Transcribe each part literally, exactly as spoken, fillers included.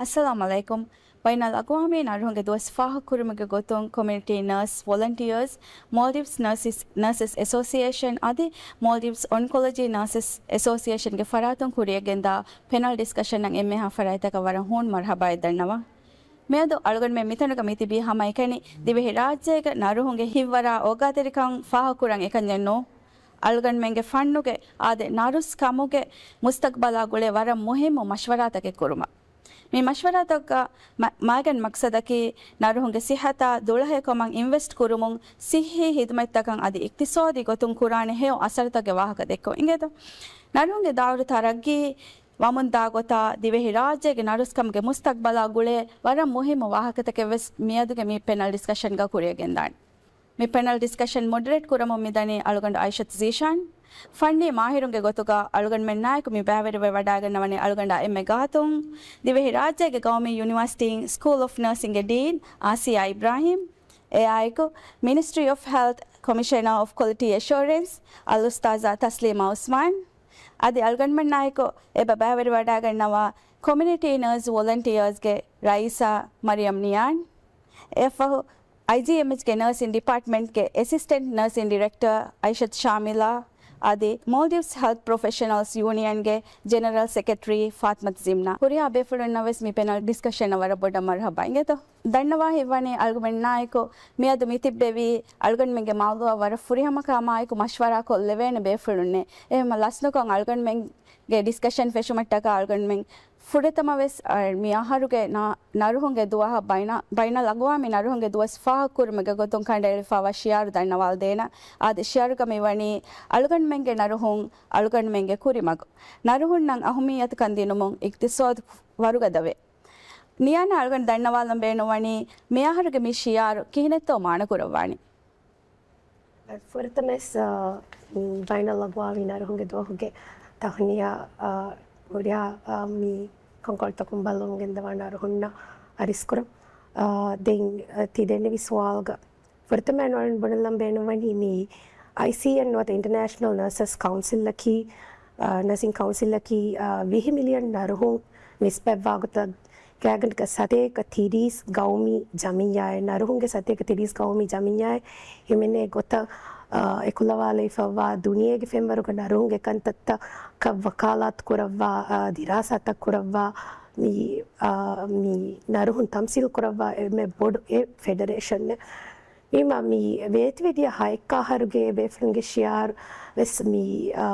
އައްސަލާމު ޢަލައިކުމް. ބައިނަލްއަގްވާމީ ނަރުހުންގެ ދުވަސް ފާހަގަކުރުމުގެ ގޮތުން ކޮމިއުނިޓީ ނަރސް ވޮލަންޓިއާސް، މޯލްޑިވްސް ނަރސިސް، ނަރސިސް އެސޯސިއޭޝަން އަދި މޯލްޑިވްސް އޮންކޮލޮޖީ ނަރސިސް އެސޯސިއޭޝަންގެ ފަރާތުން ކުރިޔަށްގެންދާ ޕެނަލް ޑިސްކަޝަނަށް އެންމެހާ ފަރާތްތަކަށް ވަރަށް ހޫނު މަރުޙަބާއެއް ދަންނަވަން. މިއަދު އަޅުގަނޑުމެން މިތަނުގަ މިތިބީ ހަމައެކަނި ދިވެހި ރާއްޖޭގެ ނަރުހުންގެ ހިތްވަރާ އޯގާތެރިކަން ފާހަގަކުރަން އެކަންޏެއް ނޫން. އަޅުގަނޑުމެންގެ ފަންނުގެ އާދެ، ނަރުސް ކަމުގެ މުސްތަގްބަލާ ގުޅޭ ވަރަށް މުހިއްމު މަޝްވަރާތަކެއް ކުރުމަށް. މި މަޝްވަރާތަކަށް މަ-، މައިގަނޑު މަޤްޞަދަކީ، ނަރުހުންގެ ޞިއްޙަތާ ދުޅަހެޔޮކަމަށް އިންވެސްޓް ކުރުމުން، ޞިއްޙީ ޚިދުމަތްތަކަށް އަދި އިޤްތިޞާދީ ގޮތުން ކުރާނެ ހެޔޮ އަސަރުތަކުގެ ވާހަކަ ދެއްކުން އިނގޭތޯ. ނަރުހުންގެ ދައުރު ތަރައްގީ ވަމުންދާ ގޮތާ، ދިވެހި ރާއްޖޭގެ ނަރުސްކަމުގެ މުސްތަގްބަލާ ގުޅޭ ވަރަށް މުހިއްމު ވާހަކަތަކެއް ވެސް މިއަދުގެ މި ޕެނަލް ޑިސްކަޝަންގަ ކުރިޔަށް ގެންދާނެ. މި ޕެނަލް ޑިސްކަޝަން މޮޑަރޭޓް ކުރަމުން މިދަނީ އަޅުގަނޑު އައިޝަތު ޒީޝާން. ފަންނީ މާހިރުންގެ ގޮތުގަ އަޅުގަނޑުމެންނާއެކު މި ބައިވެރިވެ ވަޑައިގަންނަވަނީ އަޅުގަނޑާ އެންމެ ގާތުން، ދިވެހި ރާއްޖޭގެ ގައުމީ ޔުނިވާސިޓީން ސްކޫލް އޮފް ނަރސިންގެ ޑީން އާސިޔާ އިބްރާހިމް، އެއާއެކު މިނިސްޓްރީ އޮފް ހެލްތް ކޮމިޝަނަރ އޮފް ކޮލިޓީ އެޝުއަރެންސް އަލްއުސްތާޒާ ތަސްލީމާ އުސްމާން، އަދި އަޅުގަނޑުމެންނާއެކު އެބަ ބައިވެރިވަޑައިގަންނަވާ ކޮމިއުނިޓީ ނަރސް ވޮލަންޓިއާސްގެ ރައީސާ މަރިޔަމް ނިޔާން، އެއަށްފަހު އައިޖީއެމްއެޗްގެ ނަރސިން ޑިޕާޓްމަންޓްގެ އެސިސްޓެންޓް ނަރސިން ޑިރެކްޓަރ އައިޝަތު ޝާމިލާ އަދި މޯލްޑިވްސް ހެލްތް ޕްރޮފެޝަނަލްސް ޔޫނިއަންގެ ޖެނެރަލް ސެކްރެޓަރީ ފާތިމަތު ޒިމްނާ. ހުރިހާ ބޭފުޅުންނަށް ވެސް މި ޕެނަލް ޑިސްކަޝަނަށް ވަރަށް ބޮޑަށް މަރުޙަބާ އިނގޭތޯ. ދަންނަވާ ހިތްވަނީ އަޅުގަނޑުމެންނާއެކު މިއަދު މި ތިއްބެވީ އަޅުގަނޑުމެންގެ މައުޟޫޢަށް ވަރަށް ފުރިހަމަކަމާއެކު މަޝްވަރާކޮށްލެވޭނެ ބޭފުޅުންނޭ. އެހެންމަ ލަސްނުކޮށް އަޅުގަނޑުމެންގެ ޑިސްކަޝަން ފެށުމަށްޓަކާ އަޅުގަނޑުމެން ފުރަތަމަ ވެސް، އަ، މި އަހަރުގެ ނަ-، ނަރުހުންގެ ދުވަހަށް ބައިނަ-، ބައިނަލްއަގްވާމީ ނަރުހުންގެ ދުވަސް ފާހަގަކުރުމުގެ ގޮތުން ކަނޑައެޅިފައިވާ ޝިޢާރު ދަންނަވާލަދޭނަ. އާދެ، ޝިޢާރުގަ މިވަނީ އަޅުގަނޑުމެންގެ ނަރުހުން، އަޅުގަނޑުމެންގެ ކުރިމަގު. ނަރުހުންނަށް އަހުމިއްޔަތުކަން ދިނުމުން އިޤްތިޞާދު ވަރުގަދަވޭ. ނިޔާން އަޅުގަނޑު ދަންނަވާލަން ބޭނުންވަނީ މި އަހަރުގެ މި ޝިޢާރު ކިހިނެއްތޯ މާނަކުރައްވާނީ؟ ފުރަތަމަވެސް، އާ، މި ބައިނަލްއަގްވާމީ ނަރުހުންގެ ދުވަހުގެ ތަހުނިޔާ، އާ، ހުރިހާ، އާ، މި ކަންކޮޅުތަކުން ބަލަމުން ގެންދަވާ ނަރުހުންނަށް އަރިސްކުރަން. އާ، ދެން، އާ، ތި ދެންނެވި ސުވާލުގަ ފުރަތަމަ އަޅުގަނޑު ބުނެލަން ބޭނުންވަނީ މި އައިސީއެން ނުވަތަ އިންޓަރނޭޝަނަލް ނަރސަސް ކައުންސިލަކީ، އާ، ނަރސިން ކައުންސިލަކީ، އާ، ވިހި މިލިއަން ނަރުހުން ނިސްބަތްވާ ގޮތަށް ގާތްގަނޑަކަށް ސަތޭކަ ތިރީސް ގައުމީ ޖަމިއްޔާއެއް، ނަރުހުންގެ ސަތޭކަ ތިރީސް ގައުމީ ޖަމިއްޔާއެއް ހިމެނޭ ގޮތަށް، އާ، އެކުލަވާލައިފައިވާ ދުނިޔޭގެ ފެންވަރުގަ ނަރުހުންގެ ކަންތައްތަކަށް ވަކާލާތު ކުރައްވާ، އާ، ދިރާސާތައް ކުރައްވާ، މި، އާ، މި ނަރުހުން ތަމްސީލް ކުރައްވާ އެންމެ ބޮޑު އެއް ފެޑަރޭޝަނެއް. މީމާ މި ވޭތުވެދިޔަ ހައެއްކަ އަހަރުގެ ބޭފުޅުންގެ ޝިޢާރު ވެސް މި، އާ،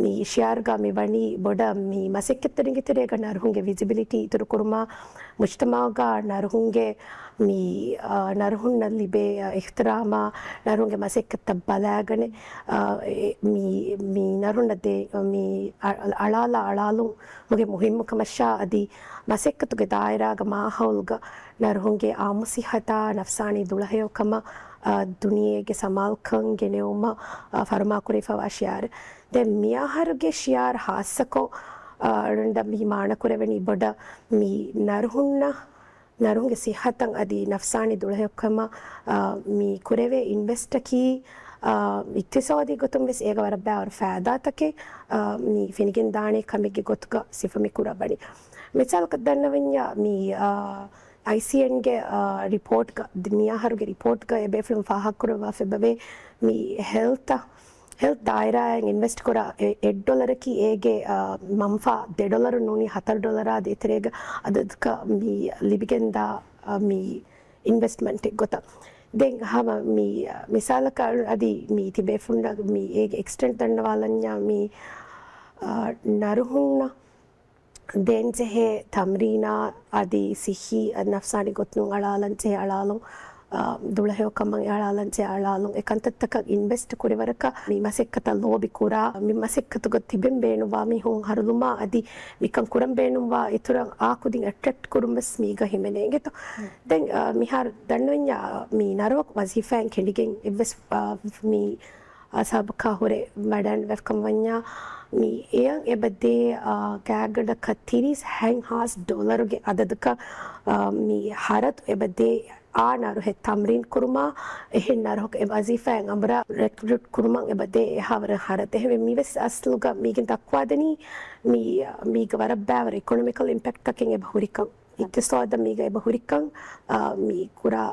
މި ޝިޢާރުގަ މި ވަނީ ބޮޑަށް މި މަސައްކަތްތެރިންގެ ތެރޭގަ ނަރުހުންގެ ވިޒިބިލިޓީ އިތުރު ކުރުމާ، މުޖްތަމަޢުގަ ނަރުހުންގެ މި، އާ، ނަރުހުންނަށް ލިބޭ، އާ، އިޙްތިރާމާ، ނަރުހުންގެ މަސައްކަތްތައް ބަލާގަނެ، އާ، އެ، މި، މި ނަރުހުންނަށް ދޭ، މި އަ-، އަޅާލާ އަޅާލުމުގެ މުހިއްމުކަމަށާ އަދި މަސައްކަތުގެ ދާއިރާގަ މާހައުލުގަ ނަރުހުންގެ އާއްމު ސިއްހަތާ ނަފްސާނީ ދުޅަހެޔޮކަމަށް، އާ، ދުނިޔޭގެ ސަމާލުކަން ގެނެވުމަށް، އާ، ފަރުމާކުރެވިފައިވާ ޝިޢާރެއް. ދެން މިއަހަރުގެ ޝިޢާރު ހާއްސަކޮށް، އާ، އަޅުގަނޑަށް މި މާނަކުރެވެނީ ބޮޑަށް މި ނަރުހުންނަށް، ނަރުހުންގެ ސިއްހަތަށް އަދި ނަފްސާނީ ދުޅަހެޔޮކަމަށް، އާ، މި ކުރެވޭ އިންވެސްޓަކީ، އާ، އިޤްތިޞާދީ ގޮތުން ވެސް އޭގަ ވަރަށް ބާވަރު ފައިދާތަކެއް، އާ، މި ފެނިގެން ދާނެ ކަމެއްގެ ގޮތުގަ ސިފަ މި ކުރައްވަނީ. މިސާލަކަށް ދަންނަވަންޏާ މި، އާ، އައިސީއެންގެ، އާ، ރިޕޯޓްގަ، ދި-، މިއަހަރުގެ ރިޕޯޓްގަ އެބޭފުޅުން ފާހަގަކުރައްވާފައިވޭ މި ހެލްތަށް، ހެލްތް ދާއިރާއިން އިންވެސްޓް ކުރާ އެ-، އެއް ޑޮލަރަކީ އޭގެ، އާ، މަންފާ ދެ ޑޮލަރު ނޫނީ ހަތަރު ޑޮލަރާ ދޭތެރޭގަ އަދަދަކަށް މި ލިބިގެންދާ، އާ، މި އިންވެސްޓްމަންޓެއް ގޮތަށް. ދެން ހަމަ މި، އާ، މިސާލަކަށް އަދި މި ތިބޭފުޅުންނަށް މި އޭގެ އެކްސްޓެންޑް ދަންނަވާލަންޏާ މި، އާ، ނަރުހުންނަށް ދޭންޖެހޭ ތަމްރީނާ އަދި ސިއްހީ ނަފްސާނީ ގޮތުން އަޅާލަން ޖެހޭ އަޅާލުން، އާ، ދުޅަހެޔޮކަމަށް އަޅާލަން ޖެހޭ އަޅާލުން އެ ކަންތައްތަކަށް އިންވެސްޓް ކުރިވަރަކަށް މި މަސައްކަތަށް ލޯބި ކުރާ، މި މަސައްކަތުގަ ތިބެން ބޭނުންވާ މީހުން ހަރުލުމާ އަދި މިކަން ކުރަން ބޭނުންވާ އިތުރަށް އާ ކުދިން އެޓްރެކްޓް ކުރުން ވެސް މީގަ ހިމެނޭ އިނގޭތޯ. ދެން، އާ، މިހާރު ދަންނަވަންޏާ މި ނަރުހަކު ވަޒީފާއިން ކެނޑިގެން އެއްވެސް، އާ، މި ސަބަބަކާ ހުރެ ވަޑައިން ވެފަ ކަމަށްވަންޏާ، މި އެޔަށް އެބަދޭ، އާ، ގާތްގަނޑަކަށް ތިރީސް ހަތް ހާސް ޑޮލަރުގެ އަދަދަކަށް، އާ، މި ހަރަދު އެބަދޭ އާ ނަރުހެއް ތަމްރީން ކުރުމާ، އެހެން ނަރުހަކު އެ ވަޒީފާއިން އަނބުރާ ރެކްރޫޓް ކުރުމަށް އެބަދޭ އެހާވަރަށް ހަރަދު. އެހެންވެ، މިވެސް އަސްލުގަ މީގެން ދައްކުވާދެނީ މި، މީގަ ވަރަށް ބާވަރު އިކޮނޮމިކަލް އިމްޕެކްޓްތަކެއް އެބަ ހުރިކަން. އިޤްތިޞާދަށް މީގަ އެބަ ހުރިކަން، އާ، މި ކުރާ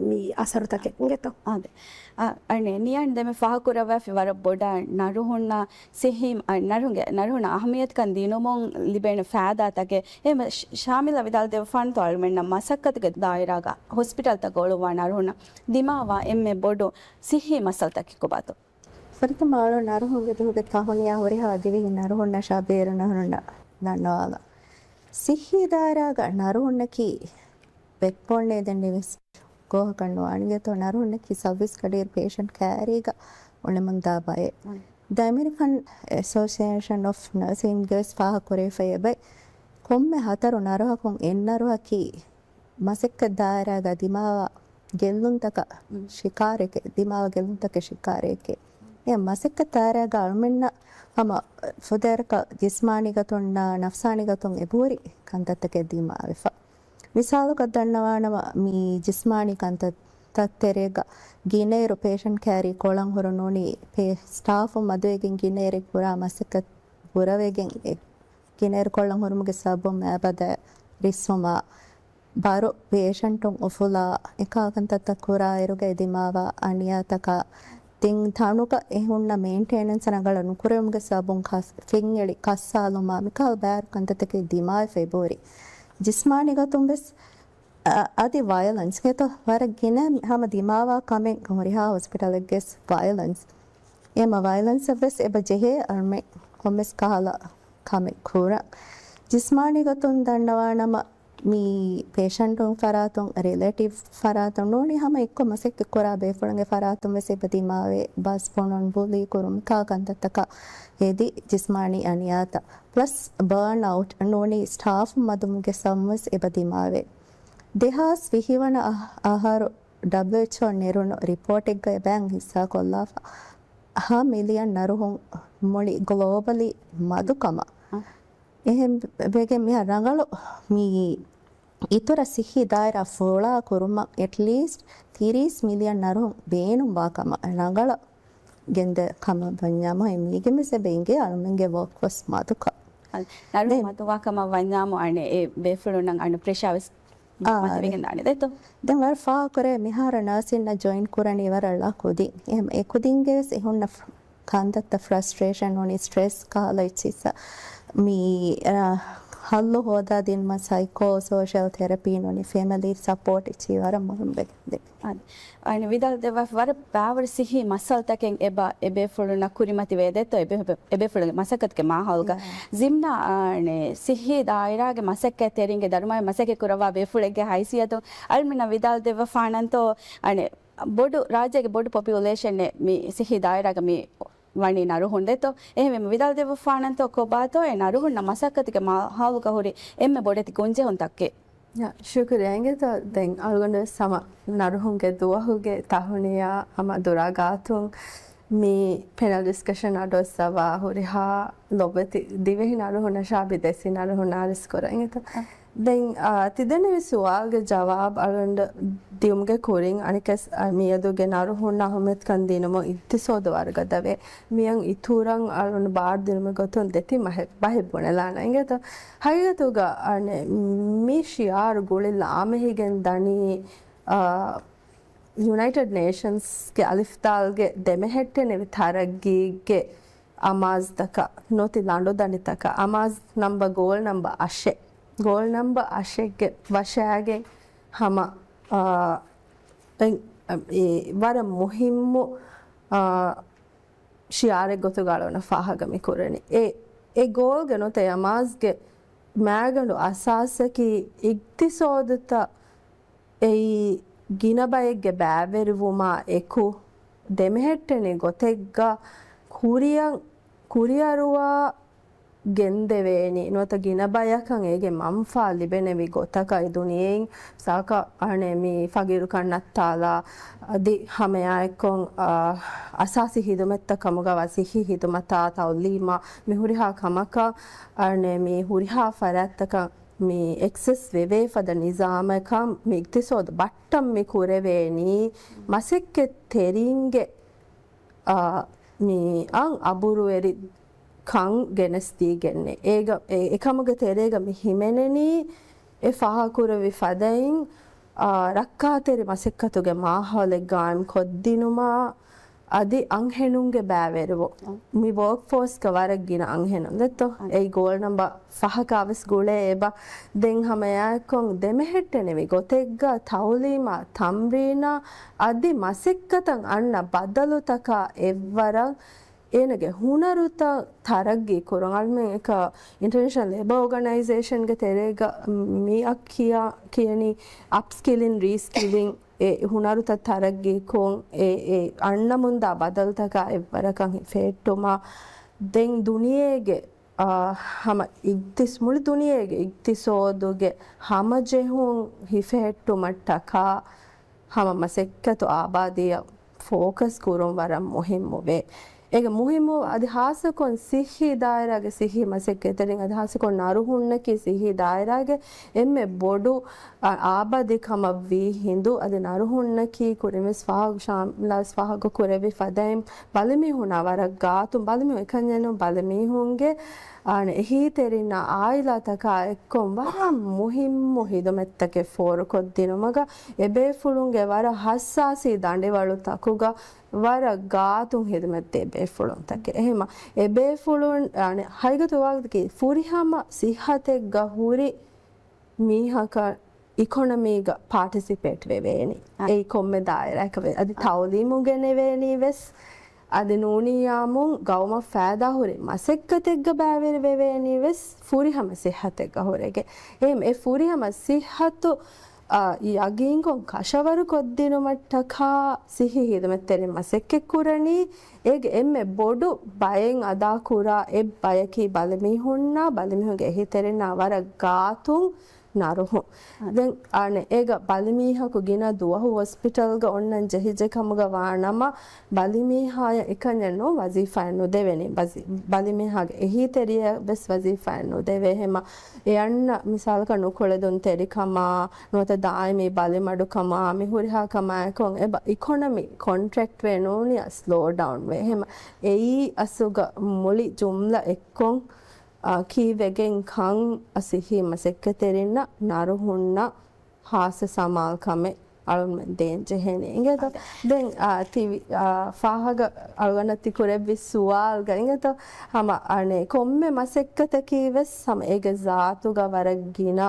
މި އަސަރުތަކެއް އިނގޭތޯ؟ އާދެ. އަ، އަނެ، ނިޔާން ދެމެ ފާހަކުރައްވާފި ވަރަށް ބޮޑަށް ނަރުހުންނަށް ސިއްހީ، އަ، ނަރުހުންގެ، ނަރުހުންނަށް އަހައްމިޔަތުކަން ދިނުމުން ލިބޭނެ ފާއިދާތަކެއް. އެހެން ޝާމިލާ ވިދާޅުދެއްވާފާނަންތޯ އަޅުމެންނަށް މަސައްކަތުގެ ދާއިރާގަ ހޮސްޕިޓަލްތައް ގޮޅުއްވާ ނަރުހުންނަށް ދިމާވާ އެންމެ ބޮޑު ސިއްހީ މައްސަލަތަކެއް ކޮބާތޯ؟ ފުރަތަމަ އަޅު ނަރުހުންގެ ދުވަހުގެ ތަހުނިޔާ ހުރިހާ ދިވެހި ނަރުހުންނަށާ ބޭރު ނަރުހުންނަށް ދަންނަވާލަން. ސިއްހީ ދާއިރާގަ ނަރުހުންނަކީ ބެކްބޯން އެދެން ނިވެސް ގޯހަކަށް ނުވާނެ އިނގޭތޯ. ނަރުހުންނަކީ ސައުވީސް ގަޑިއިރު ޕޭޝަންޓް ކައިރީގަ އުޅެމުންދާ ބައެއް. ދަ އެމެރިކަން އެސޯސިއޭޝަން އޮފް ނަރސިންގެ ވެސް ފާހަގަކުރެވިފައި އެބައި. ކޮންމެ ހަތަރު ނަރުހަކުން އެއް ނަރުހަކީ މަސައްކަތް ދާއިރާގަ ދިމާވާ ގެއްލުންތަކަށް ޝިކާރައެކޭ، ދިމާވާ ގެއްލުންތަކަށް ޝިކާރައެކޭ. އެ މަސައްކަތް ދާއިރާގަ އަޅުމެންނަށް ހަމަ ފުދޭވަރަކަށް ޖިސްމާނީ ގޮތުންނާ ނަފްސާނީ ގޮތުން އެބަހުރި ކަންތައްތަކެއް ދިމާވެފަ. މިސާލަކަށް ދަންނަވާނަމަ، މި ޖިސްމާނީ ކަންތައްތައް ތެރޭގަ ގިނައިރު ޕޭޝަންޓް ކައިރީ ކޮޅަށް ހުރުނޫނީ ޕޭ-، ސްޓާފުން މަދުވެގެން ގިނައިރެއް ކުރާ މަސައްކަތް ބުރަވެގެން އެ ގިނައިރު ކޮޅަށް ހުރުމުގެ ސަބަބުން މައިބަދަ ރިއްސުމާ، ބަރު ޕޭޝަންޓުން އުފުލާ، އެކާ ކަންތައްތައް ކުރާ އިރުގައި ދިމާވާ އަނިޔާތަކާ، ތިން ތަނުގަ އެ ހުންނަ މެއިންޓެނަންސް ރަނގަޅަށް ނުކުރެވުމުގެ ސަބަބުން ކަސް-، ފެންއެޅި ކައްސާލުމާ، މިކަހަލަ ބާރު ކަންތައްތަކެއް ދިމާވެފަ އެބަހުރި. ޖިސްމާނީ ގޮތުން ވެސް، އަ-، އަދި ވަޔަލެންސް ގެތޯ ވަރަށް ގިނަ ހަމަ ދިމާވާ ކަމެއް ހުރިހާ ހޮސްޕިޓަލެއްގެސް ވަޔަލެންސް. އެމަ ވަޔަލެންސަށް ވެސް އެބަ ޖެހޭ އަޅުމެން ކޮންމެސް ކަހަލަ ކަމެއް ކުރަން. ޖިސްމާނީ ގޮތުން ދަންނަވާނަމަ، މި ޕޭޝަންޓުން ފަރާތުން، ރިލޭޓިވް ފަރާތުން ނޫނީ ހަމަ އެއްކޮށް މަސައްކަތް ކުރާ ބޭފުޅުންގެ ފަރާތުން ވެސް އެބަ ދިމާވޭ. ބަސް ބުނުން، ބުލީ ކުރުން، މިކާ ކަންތައްތަކަށް ހެދި ޖިސްމާނީ އަނިޔާތައް. ޕްލަސް ބާން އައުޓް ނޫނީ ސްޓާފު މަދުވުމުގެ ސަބަބުން ވެސް އެބަ ދިމާވޭ. ދެހާސް ވިހި ވަނަ އަހަ-، އަހަރު ޑަބްލިއުއެޗްއޯ ނެރުނު ރިޕޯޓެއްގައި ބައިން ހިއްސާކޮށްލާފަ، ހަ މިލިއަން ނަރުހުން މުޅި ގްލޯބަލީ މަދުކަމަށް. އެހެން ވެގެން މިހާ ރަނގަޅު މި އިތުރަށް ސިއްހީ ދާއިރާ ފުޅާ ކުރުމަށް އެޓްލީސްޓް ތިރީސް މިލިއަން ނަރުހުން ބޭނުންވާ ކަމަށް ރަނގަޅަށް ގެންދަ ކަމަށް ވަންޏާމު، އެ މީގެން ވެސް އެބަ އިނގޭ އަޅުމެންގެ ވޯކްފޯސް މަދުކަން. އަދި ނަރު ދެ- މަދުވާ ކަމަށް ވަންޏާމު، އަނެއް އެ ބޭފުޅުންނަށް އަނެއް ޕްރެޝާ ވެސް އާ، މަތިވެގެން ދާނެ ދެތޯ؟ ދެން ވަރަށް ފާހަގަކުރޭ މިހާރު ނާސިންނަށް ޖޮއިން ކުރަނީ ވަރަށް ޅަ ކުދިން. އެހެން އެ ކުދިންގެ ވެސް އެ ހުންނަ ފް-، ކަންތައްތައް ފްރަސްޓްރޭޝަން ނޫނީ ސްޓްރެސް ކަހަލަ އެއްޗިއްސަ މި، އާ، ހައްލު ހޯދާ ދިނުމަށް ސައިކޯ ސޯޝަލް ތެރަޕީ ނޫނީ ފެމިލީ ސަޕޯޓް އެއްޗި ވަރަށް މުހިންމު ވެގެން ދެ. އަދި، އަނެއް ވިދާޅު ދެއްވާފަ ވަރަށް ބާވަރު ސިއްހީ މައްސަލަތަކެއް އެބަ، އެބޭފުޅުންނަށް ކުރިމަތިވޭ ދެއްތޯ، އެބޭ-، އެބޭފުޅުންގެ މަސައްކަތުގެ މާހައުލުގަ. ޒިމްނާ، އަނެއް ސިއްހީ ދާއިރާގެ މަސައްކަތްތެރިންގެ ދަރުމައިން މަސައްކަތް ކުރައްވާ ބޭފުޅެއްގެ ހައިސިއްޔަތުން އަޅުމެންނަށް ވިދާޅު ދެއްވަފާނަންތޯ، އަނެއް ބޮޑު ރާއްޖޭގެ ބޮޑު ޕޮޕިއުލޭޝަނެއް މި ސިއްހީ ދާއިރާގަ މި ވަނީ ނަރުހުން ދެތޯ. އެހެންވީމަ ވިދާޅު ދެއްވަފާނަންތޯ ކޮބާތޯ އެ ނަރުހުންނަށް މަސައްކަތުގެ މާހައުލުގަ ހުރި އެންމެ ބޮޑެތި ގޮންޖެހުންތަކެއް؟ ޔާ، ޝުކުރިއްޔާ އިނގޭތޯ. ދެން އަޅުގަނޑު ވެސް ހަމަ ނަރުހުންގެ ދުވަހުގެ ތަހުނިޔާ ހަމަ ދުރާ ގާތުން މި ޕެނަލް ޑިސްކަޝަން އަޑުއައްސަވާ ހުރިހާ ލޮބުވެތި ދިވެހި ނަރުހުންނަށާ ބިދޭސީ ނަރުހުންނަށް އަރިސް ކުރަން އިނގޭތޯ. ދެން، އާ، ތިދެންނެވި ސުވާލުގެ ޖަވާބު އަޅުގަނޑު ދިއުމުގެ ކުރިން އަނެއްކަސް، އާ، މިއަދުގެ ނަރުހުންނަށް އަހައްމިޔަތުކަން ދިނުމުން އިގްތިސޯދު ވަރުގަދަވޭ. މިއަށް އިތުރަށް އަޅުގަނޑު ބާރު ދިނުމުގެ ގޮތުން ދެތިން ބަހެއް، ބަހެއް ބުނެލާނަން އިނގޭތޯ. ހަގީގަތުގަ، އަނެއް، މި ޝިއާރު ގުޅި ލާމެހިގެން ދަނީ، އާ، ޔުނައިޓެޑް ނޭޝަންސްގެ އަލިފްދާލްގެ ދެމެހެއްޓެނިވި ތަރައްގީގެ އަމާޒްތަކަށް، ނުވަތަ ލަނޑުދަނޑިތަކަށް، އަމާޒް ނަމްބަ، ގޯލް ނަމްބަ އަށެއް. ގޯލް ނަމްބަ އަށެއްގެ ވަށާގެން ހަމަ، އާ، އެ، އެ، ވަރަށް މުހިއްމު، އާ، ޝިއާރެއް ގޮތުގަ އަޅުގަނޑަށް ފާހަގަ މި ކުރަނީ. އެ، އެ ގޯލްގެ ނުވަތަ އަމާޒްގެ މައިގަނޑު އަސާސަކީ އިގްތިސޯދުތައް އެއީ ގިނަ ބައެއްގެ ބައިވެރިވުމާ އެކު، ދެމެހެއްޓެނި ގޮތެއްގަ ކުރިއަށް، ކުރިއަރުވާ ގެންދެވޭނީ، ނުވަތަ ގިނަ ބަޔަކަށް އޭގެ މަންފާ ލިބެނެވި ގޮތަކަށް އެ ދުނިޔެއިން ސާކަ އަނެއް މި ފަގީރުކަން ނައްތާލާ، އަދި ހަމައެއާއެއްކޮށް، އާ، އަސާސީ ހިދުމަތްތައް ކަމުގަ ވާ ސިއްހީ ހިދުމަތާ، ތައުލީމާ، މި ހުރިހާ ކަމަކަށް އަނެއް މި ހުރިހާ ފަރާތްތަކަށް މި އެކްސެސް ވެވޭ ފަދަ ނިޒާމަކަށް މި އިގްތިސޯދު ބައްޓަން މި ކުރެވޭނީ މަސައްކަތް ތެރިންގެ، އާ، މި އަން އަބުރުވެރި ކަން ގެނެސްދީގެންނޭ. އޭގަ، އެ، އެކަމުގެ ތެރޭގަ މި ހިމެނެނީ އެ ފާހަގަކުރެއްވި ފަދައިން، އާ، ރައްކާތެރި މަސައްކަތުގެ މާހައުލެއް ގާއިމް ކޮށްދިނުމާ އަދި އަންހެނުންގެ ބައިވެރިވުން. މި ވޯކް ފޯސްގަ ވަރަށް ގިނަ އަންހެނުން ދެއްތޯ؟ އެއީ ގޯލް ނަމްބަރ ފަހަކާވެސް ގުޅޭ އެބަ. ދެން ހަމައެއާއެކު ދެމެހެއްޓެނިވި ގޮތެއްގަ ތައުލީމާ، ތަމްރީނާ އަދި މަސައްކަތަށް އަންނަ ބަދަލުތަކާ އެއްވަރަށް އޭނަގެ ހުނަރުތައް ތަރައްގީ ކުރުން. އަޅުމެން އެކަ އިންޓަރނޭޝަނަލް ލޭބަ އޯގަނައިޒޭޝަންގެ ތެރޭގަ މިއަށް ކިޔާ، ކިޔަނީ އަޕްސްކިލިން، ރީސްކިލިން، އެ ހުނަރުތައް ތަރައްގީކޮށް، އެ، އެ އަންނަމުންދާ ބަދަލުތަކާ އެއްވަރަކަށް ހިފެހެއްޓުމަށް. ދެން ދުނިޔޭގެ، އާ، ހަމަ އިގްތިސް-، މުޅި ދުނިޔޭގެ އިގްތިސޯދުގެ ހަމަޖެހުން ހިފެހެއްޓުމަށްޓަކާ ހަމަ މަސައްކަތު އާބާދީއަށް ފޯކަސް ކުރުން ވަރަށް މުހިއްމުވޭ. އޭގެ މުހިއްމު އަދި ހާއްސަކޮށް ސިއްހީ ދާއިރާގެ ސިއްހީ މަސައްކަތްތެރިން އަދި ހާއްސަކޮށް ނަރުހުންނަކީ ސިއްހީ ދާއިރާގެ އެންމެ ބޮޑު، އާ، އާބާދީ ކަމަށް ވީ ހިނދު އަދި ނަރުހުންނަކީ ކުރިންވެސް ފާހަގަ، ޝާމިލާވެސް ފާހަގަ ކުރެއްވި ފަދައިން ބަލިމީހުނާ ވަރަށް ގާތުން، ބަލިމީހުން އެކަންޏެއް ނޫން ބަލިމީހުންގެ އާނ އެހީތެރިންނާ އާއިލާތަކާ އެއްކޮށް ވަރަށް މުހިއްމު ހިދުމަތްތަކެއް ފޯރުކޮށްދިނުމަގަ އެބޭފުޅުންގެ ވަރަށް ހައްސާސީ ދަނޑިވަޅުތަކުގަ ވަރަށް ގާތުން ހިދުމަތްދޭ ބޭފުޅުންތަކެއް. އެހެމަ އެބޭފުޅުން އާނ ހަގީގަތުގަ ވާގޮތަކީ ފުރިހަމަ ސިއްހަތެއްގަ ހުރި މީހަކަށް އިކޮނޮމީގަ ޕާޓިސިޕޭޓް ވެވޭނީ. އަ. އެއީ ކޮންމެ ދާއިރާއަކަށް ވެ-، އަދި އަ. ތައުލީމު ގެނެވޭނީ ވެސް. އަދި ނޫނިއްޔާމުން ގައުމަށް ފައިދާ ހުރި މަސައްކަތެއްގަ ބައިވެރި ވެވޭނީ ވެސް ފުރިހަމަ ސިއްހަތެއްގަ ހުރެގެން. އެހެން އެ ފުރިހަމަ ސިއްހަތު، އަ، ޔަގީންކޮށް ކަށަވަރު ކޮށްދިނުމަށްޓަކާ ސިއްހީ ހިދުމަތްތެރިން މަސައްކަތް ކުރަނީ. އޭގެ އެންމެ ބޮޑު ބައެއް އަދާކުރާ އެއް ބަޔަކީ ބަލިމީހުންނާ ބަލިމީހުންގެ އެހީތެރިންނާ ވަރަށް ގާތުން ނަރުހުން. އަ. ދެން އަނެއް އޭގަ ބަލިމީހަކު ގިނަ ދުވަހު ހޮސްޕިޓަލްގަ އޮންނަން ޖެހިއްޖެ ކަމުގަ ވާނަމަ، ބަލިމީހާޔަށް އެކަންޏެއް ނޫން ވަޒީފާއެއް ނުދެވެނީ. ބަޒި-، ބަލިމީހާގެ އެހީތެރިޔަށް ވެސް ވަޒީފާއެއް ނުދެވޭ. ހެމަ އެ އަންނަ މިސާލަކަށް ނުކުޅެދުންތެރިކަމާ، ނުވަތަ ދާއިމީ ބަލިމަޑުކަމާ، މި ހުރިހާ ކަމާއެކު އެބަ އިކޮނޮމީ ކޮންޓްރެކްޓް ވޭ ނޫނިއްޔާ ސްލޯ ޑައުން ވޭ. ހެމަ އެއީ އަސްލުގަ މުޅި ޖުމްލަ އެއްކޮށް އާ، ކީއްވެގެން ކަން އަ ސިއްހީ މަސައްކަތްތެރިންނަށް ނަރުހުންނަށް ހާއްސަ ސަމާލުކަމެއް އަޅުގަނޑުމެން ދޭން ޖެހޭނެ. އިނގޭތޯ؟ އަދެ. ދެން، އާ، ތި ވި-، އާ، ފާހަގަ އަޅުގަނޑަށް ތި ކުރެއްވި ސުވާލުގަ އިނގޭތޯ؟ ހަމަ އަނެއް ކޮންމެ މަސައްކަތަކީ ވެސް ހަމަ އޭގެ ޒާތުގަ ވަރަށް ގިނަ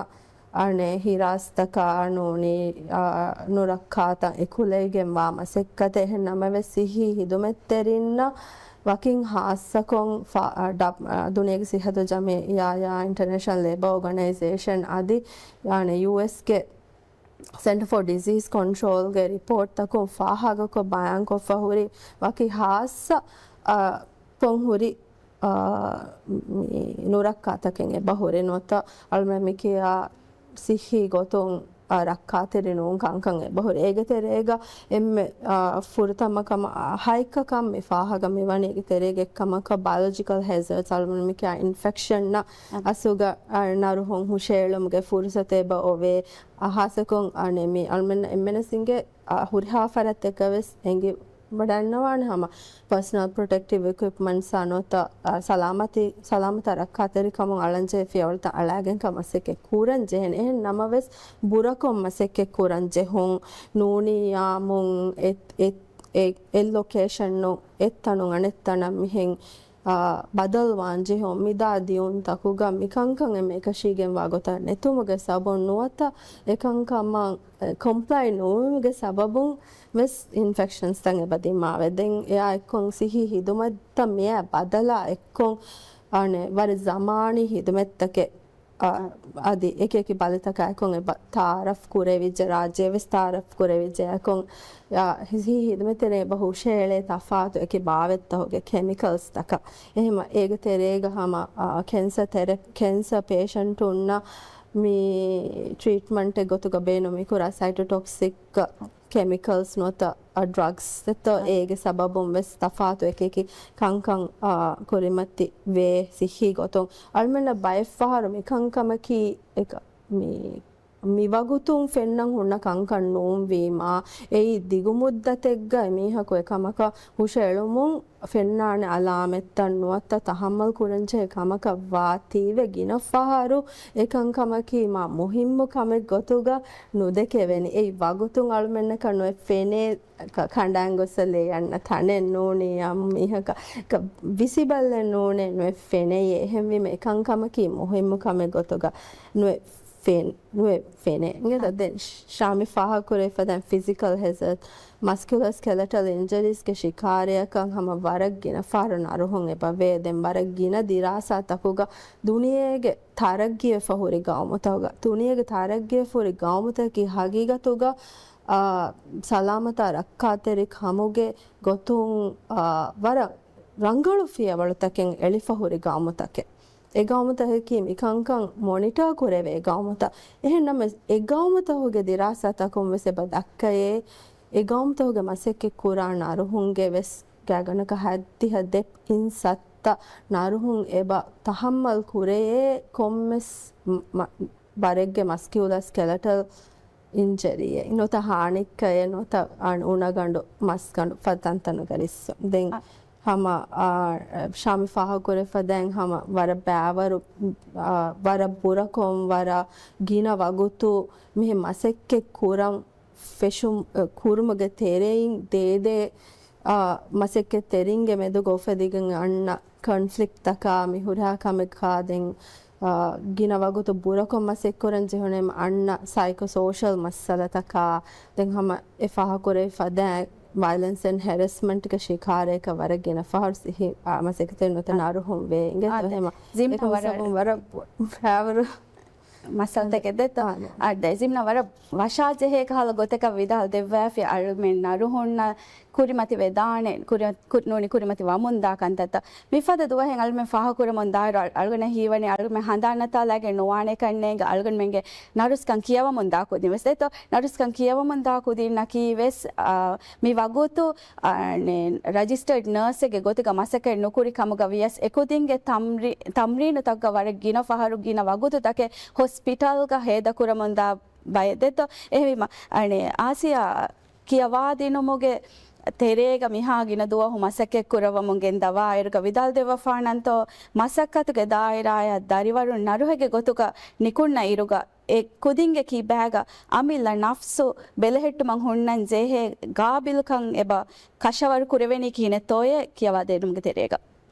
އަނެއް ހިރާސްތަކާ ނޫނީ، އާ، ނުރައްކާތަން އެކުލެވިގެންވާ މަސައްކަތެއް. އެހެން ނަމަވެސް، ސިއްހީ ހިދުމަތްތެރިންނަށް ވަކިން ހާއްސަކޮށް، ފާ-، އާ، ޑަ-، އާ، ދުނިޔޭގެ ސިއްހަތު ޖަމިއްޔާޔާ އިންޓަރނޭޝަނަލް ލޭބަ އޯގަނައިޒޭޝަން އަދި، އާނ، ޔޫއެސްގެ ސެންޓަރ ފޯ ޑިޒީސް ކޮންޓްރޯލްގެ ރިޕޯޓްތަކުން ފާހަގަކޮށް ބަޔާންކޮށްފަ ހުރި ވަކި ހާއްސަ، އާ، ކޮށް ހުރި އާ، މި ނުރައްކާތަކެއް އެބަ ހުރި ނުވަތަ އަޅުމެން މި ކިޔާ ސިއްހީ ގޮތުން، އާ، ރައްކާތެރި ނޫން ކަންކަން އެބަ ހުރި. އޭގެ ތެރޭގަ އެންމެ، އާ، ފުރަތަމަ ކަމަށް، އާ، ހައެއްކަ ކަން މި ފާހަގަ މި ވަނީ އޭގެ ތެރޭގަ އެއްކަމަކަށް ބަޔޮލޮޖިކަލް ހެޒަރޑްސް އަޅުމެން މި ކިޔާ އިންފެކްޝަންއަށް އަ. އަސުގަ، އާ، ނަރުހުން ހުށައެޅުމުގެ ފުރުސަތު އެބަ އޮވޭ. އާ، ހާއްސަކޮށް، އާނ، މި އަޅުމެން އެންމެނަސް އިނގޭ އާ، ހުރިހާ ފަރާތްތަކަށް ވެސް އެނގި ވަޑަންނަވާނެ ހަމަ ޕާސަނަލް ޕްރޮޓެކްޓިވް އިކުއިޕްމަންޓްސް ނުވަތަ، އާ، ސަލާމަތީ، ސަލާމަތާ ރައްކާތެރިކަމުން އަޅަންޖެހޭ ފިޔަވަޅުތައް އަޅާގެން ކަމަށް މަސައްކަތް ކުރަން ޖެހޭނެ. އެހެން ނަމަވެސް، ބުރަކޮށް މަސައްކަތް ކުރަން ޖެހުން ނޫނިއްޔާމުން އެ، އެ، އެ، އެއް ލޮކޭޝަންނު އެއްތަނުން އަނެއްތަނަށް މިހެން އާ، ބަދަލުވާން ޖެހުން މިދާ ދިއުންތަކުގަ މިކަންކަން އެންމެ އެކަށީގެންވާ ގޮތަށް ނެތުމުގެ ސަބަބުން ނުވަތަ އެކަންކަމަށް، އެ، ކޮމްޕްލައި ނުވުމުގެ ސަބަބުން ވެސް އިންފެކްޝަންސްތައް އެބަ ދިމާވޭ. ދެން އެއާ އެއްކޮށް ސިއްހީ ހިދުމަތްތައް މިއާ ބަދަލާ އެއްކޮށް، އަނެއް ވަރަށް ޒަމާނީ ހިދުމަތްތަކެއް އަ، އަދި އެކި އެކި ބަލިތަކާއެކުން އެބަ ތައާރަފް ކުރެވިއްޖެ، ރާއްޖެ ވެސް ތައާރަފް ކުރެވިއްޖެ. އެކުން، އަ، ހި-، ހި-، ހިދުމަތްތެރޭ އެބަ ހުށައެޅޭ ތަފާތު އެކި ބާވަތްތަކުގެ ކެމިކަލްސްތަކަށް. އެހެމަ އޭގެ ތެރޭގަ ހަމަ، އަ، ކެންސަ ތެރެ-، ކެންސަ ޕޭޝަންޓުންނަށް މި ޓްރީޓްމަންޓެއް ގޮތުގަ ބޭނުން މިކުރާ ސައިޓޮޓޮކްސިކް ކެމިކަލްސް ނުވަތަ، އަ، ޑްރަގްސް ދެއްތޯ، އާ. އޭގެ ސަބަބުން ވެސް ތަފާތު އެކި އެކި ކަންކަން، އާ، ކުރިމަތި ވޭ ސިއްހީ ގޮތުން. އަޅުމެންނަށް ބައެއްފަހަރު މި ކަންކަމަކީ އެކަ-، މި މިވަގުތުން ފެންނަން ހުންނަ ކަންކަން ނޫންވީމާ، އެއީ ދިގުމުއްދަތެއްގަ އެމީހަކު އެކަމަކަށް ހުށައެޅުމުން ފެންނާނެ އަލާމެއްތައް ނުވަތަ ތަހައްމަލް ކުރަންޖެހޭ ކަމަކަށް ވާތީވެ ގިނަ ފަހަރު އެކަންކަމަކީ މާ މުހިއްމު ކަމެއް ގޮތުގަ ނުދެކެވެނީ. އެއީ ވަގުތުން އަޅުމެންނަކަށް ނުއެއް ފެނޭ، ކ-، ކަނޑާން ގޮއްސަލޭ އަންނަ ތަނެއް ނޫނީ، އަ، މީހަކަށް ވިސިބަލެއް ނޫނޭ ނުއެއް ފެނެޔޭ. އެހެންވީމަ އެކަންކަމަކީ މުހިއްމު ކަމެއް ގޮތުގަ ނުއެއް ފެން-، ނުއެއް ފެނޭ. އިނގޭތަ؟ ދެން ޝާމި ފާހަގަކުރެވިފަ ދެން ފިޒިކަލް ހެޒަރޑް، މަސްކިއުލަސް ކެލެޓަލް އިންޖަރީސްގެ ޝިކާރަޔަކަށް ހަމަ ވަރަށް ގިނަ ފަހަރު ނަރުހުން އެބަވޭ. ދެން ވަރަށް ގިނަ ދިރާސާތަކުގަ ދުނިޔޭގެ ތަރައްގީވެފަ ހުރި ގައުމުތަކުގަ، ދުނިޔޭގެ ތަރައްގީވެފަ ހުރި ގައުމުތަކަކީ ހަގީގަތުގަ، އާ، ސަލާމަތާ ރައްކާތެރިކަމުގެ ގޮތުން، އާ، ވަރަށް ރަނގަޅު ފިޔަވަޅުތަކެއް އެޅިފަ ހުރި ގައުމުތަކެއް. އެ ގައުމުތަކަކީ މިކަންކަން މޮނިޓާ ކުރެވޭ ގައުމުތައް. އެހެންނަމަވެސް، އެ ގައުމުތަކުގެ ދިރާސާތަކުން ވެސް އެބަ ދައްކައޭ، އެ ގައުމުތަކުގެ މަސައްކަތް ކުރާ ނަރުހުންގެ ވެސް ގާތްގަނޑަކަށް ހައްދިހަ ދެ އިން ސައްތަ ނަރުހުން އެބަ ތަހައްމަލް ކުރެޔޭ ކޮންމެސް މަ-، ބަރެއްގެ މަސްކިއުލަސް ކެލެޓަލް އިންޖަރީއެއް. ނުވަތަ ހާނިއްކައެއް، ނުވަތަ އަން އުނަގަނޑު، މަސްގަނޑު ފަދަ ތަންތަނުގަ ރިއްސުން. ދެން އަ. ހަމަ، އާ، ޝާމި ފާހަގަކުރެފަ ދެން ހަމަ ވަރަށް ބައިވަރު، އާ، ވަރަށް ބުރަކޮށް، ވަރަށް ގިނަ ވަގުތު މިހެން މަސައްކަތް ކުރަން ފެށުން، އަ، ކުރުމުގެ ތެރެއިން ދޭދޭ، އާ، މަސައްކަތްތެރިންގެ މެދުގަ އުފެދިގެން އަންނަ ކޮންފްލިކްޓްތަކާ މި ހުރިހާ ކަމެއް ކާދެން، އާ، ގިނަ ވަގުތު ބުރަކޮށް މަސައްކަތް ކުރަން ޖެހުނެ އަންނަ ސައިކޯ ސޯޝަލް މައްސަލަތަކާ، ދެން ހަމަ އެ ފާހަގަކުރެވިފަ ދެން ވައިލެންސް އެންޑް ހެރެސްމަންޓްގެ ޝިކާރައަކަށް ވަރަށް ގިނަ ފަހަރު ސިހި، އާ، މަސައްކަތެއް ނުވަތަ އާ. ނަރުހުން ވޭ. އިނގޭތޯ އާ، ދެ-، ހަމަ ޒިމްނަ އެކަމަކު ވަރަށް ސަބުން ވަރަށް ބު-، ފައިވަރު މައްސަލަތަކެއް ދެއްތޯ؟ އާ، ދެ. އާ، ދެ. އާ، ދެ. ޒިމްނަ ވަރަށް ވަށާ ޖެހޭ ކަހަލަ ގޮތަކަށް ވިދާޅު ދެއްވާފި އަޅުމެން ނަރުހުންނަށް ކުރިމަތި ވެދާނެ، ކުރި-، ކު-، ނޫނީ ކުރިމަތި ވަމުންދާ ކަންތައްތައް. މިފަދަ ދުވަހެއް އަޅުމެން ފާހަގަކުރަމުން ދާއިރު އަޅު-، އަޅުގަނޑަށް ހީވަނީ އަޅުމެން ހަނދާން ނަތާލައިގެން ނުވާނެ ކަންނޭނގެ އަޅުގަނޑުމެންގެ ނަރުސްކަން ކިޔަވަމުން ދާ ކުދިން ވެސް ދެއްތޯ. ނަރުސްކަން ކިޔަވަމުން ދާ ކުދިންނަކީ ވެސް، އާ، މި ވަގުތު، އާ، ނެ-، ރަޖިސްޓަރޑް ނަރސެއްގެ ގޮތުގަ މަސައްކަތް ނުކުރި ކަމުގަ ވިޔަސް އެކުދިންގެ ތަމްރީ-، ތަމްރީނުތަކުގަ ވަރަށް ގިނަ ފަހަރު ގިނަ ވަގުތުތަކެއް ހޮސްޕިޓަލްގަ ހޭދަކުރަމުންދާ ބައެއް ދެއްތޯ. އެހެންވީމަ، އަނެ، އާސިޔާ ކިޔަވާދިނުމުގެ ތެރޭގަ މިހާ ގިނަ ދުވަހު މަސައްކަތް ކުރައްވަމުން ގެންދަވާއިރުގަ ވިދާޅުދެއްވަފާނަންތޯ، މަސައްކަތުގެ ދާއިރާއަށް ދަރިވަރުން ނަރުހެއްގެ ގޮތުގަ ނިކުންނަ އިރުގަ އެ ކުދިންގެ ކިބާގަ އަމިއްލަ ނަފްސު ބެލެހެއްޓުމަށް ހުންނަން ޖެހޭ ގާބިލްކަން އެބަ ކަށަވަރު ކުރެވެނީ ކިހިނެއްތޯއޭ ކިޔަވާދޭނުމުގެ ތެރޭގަ.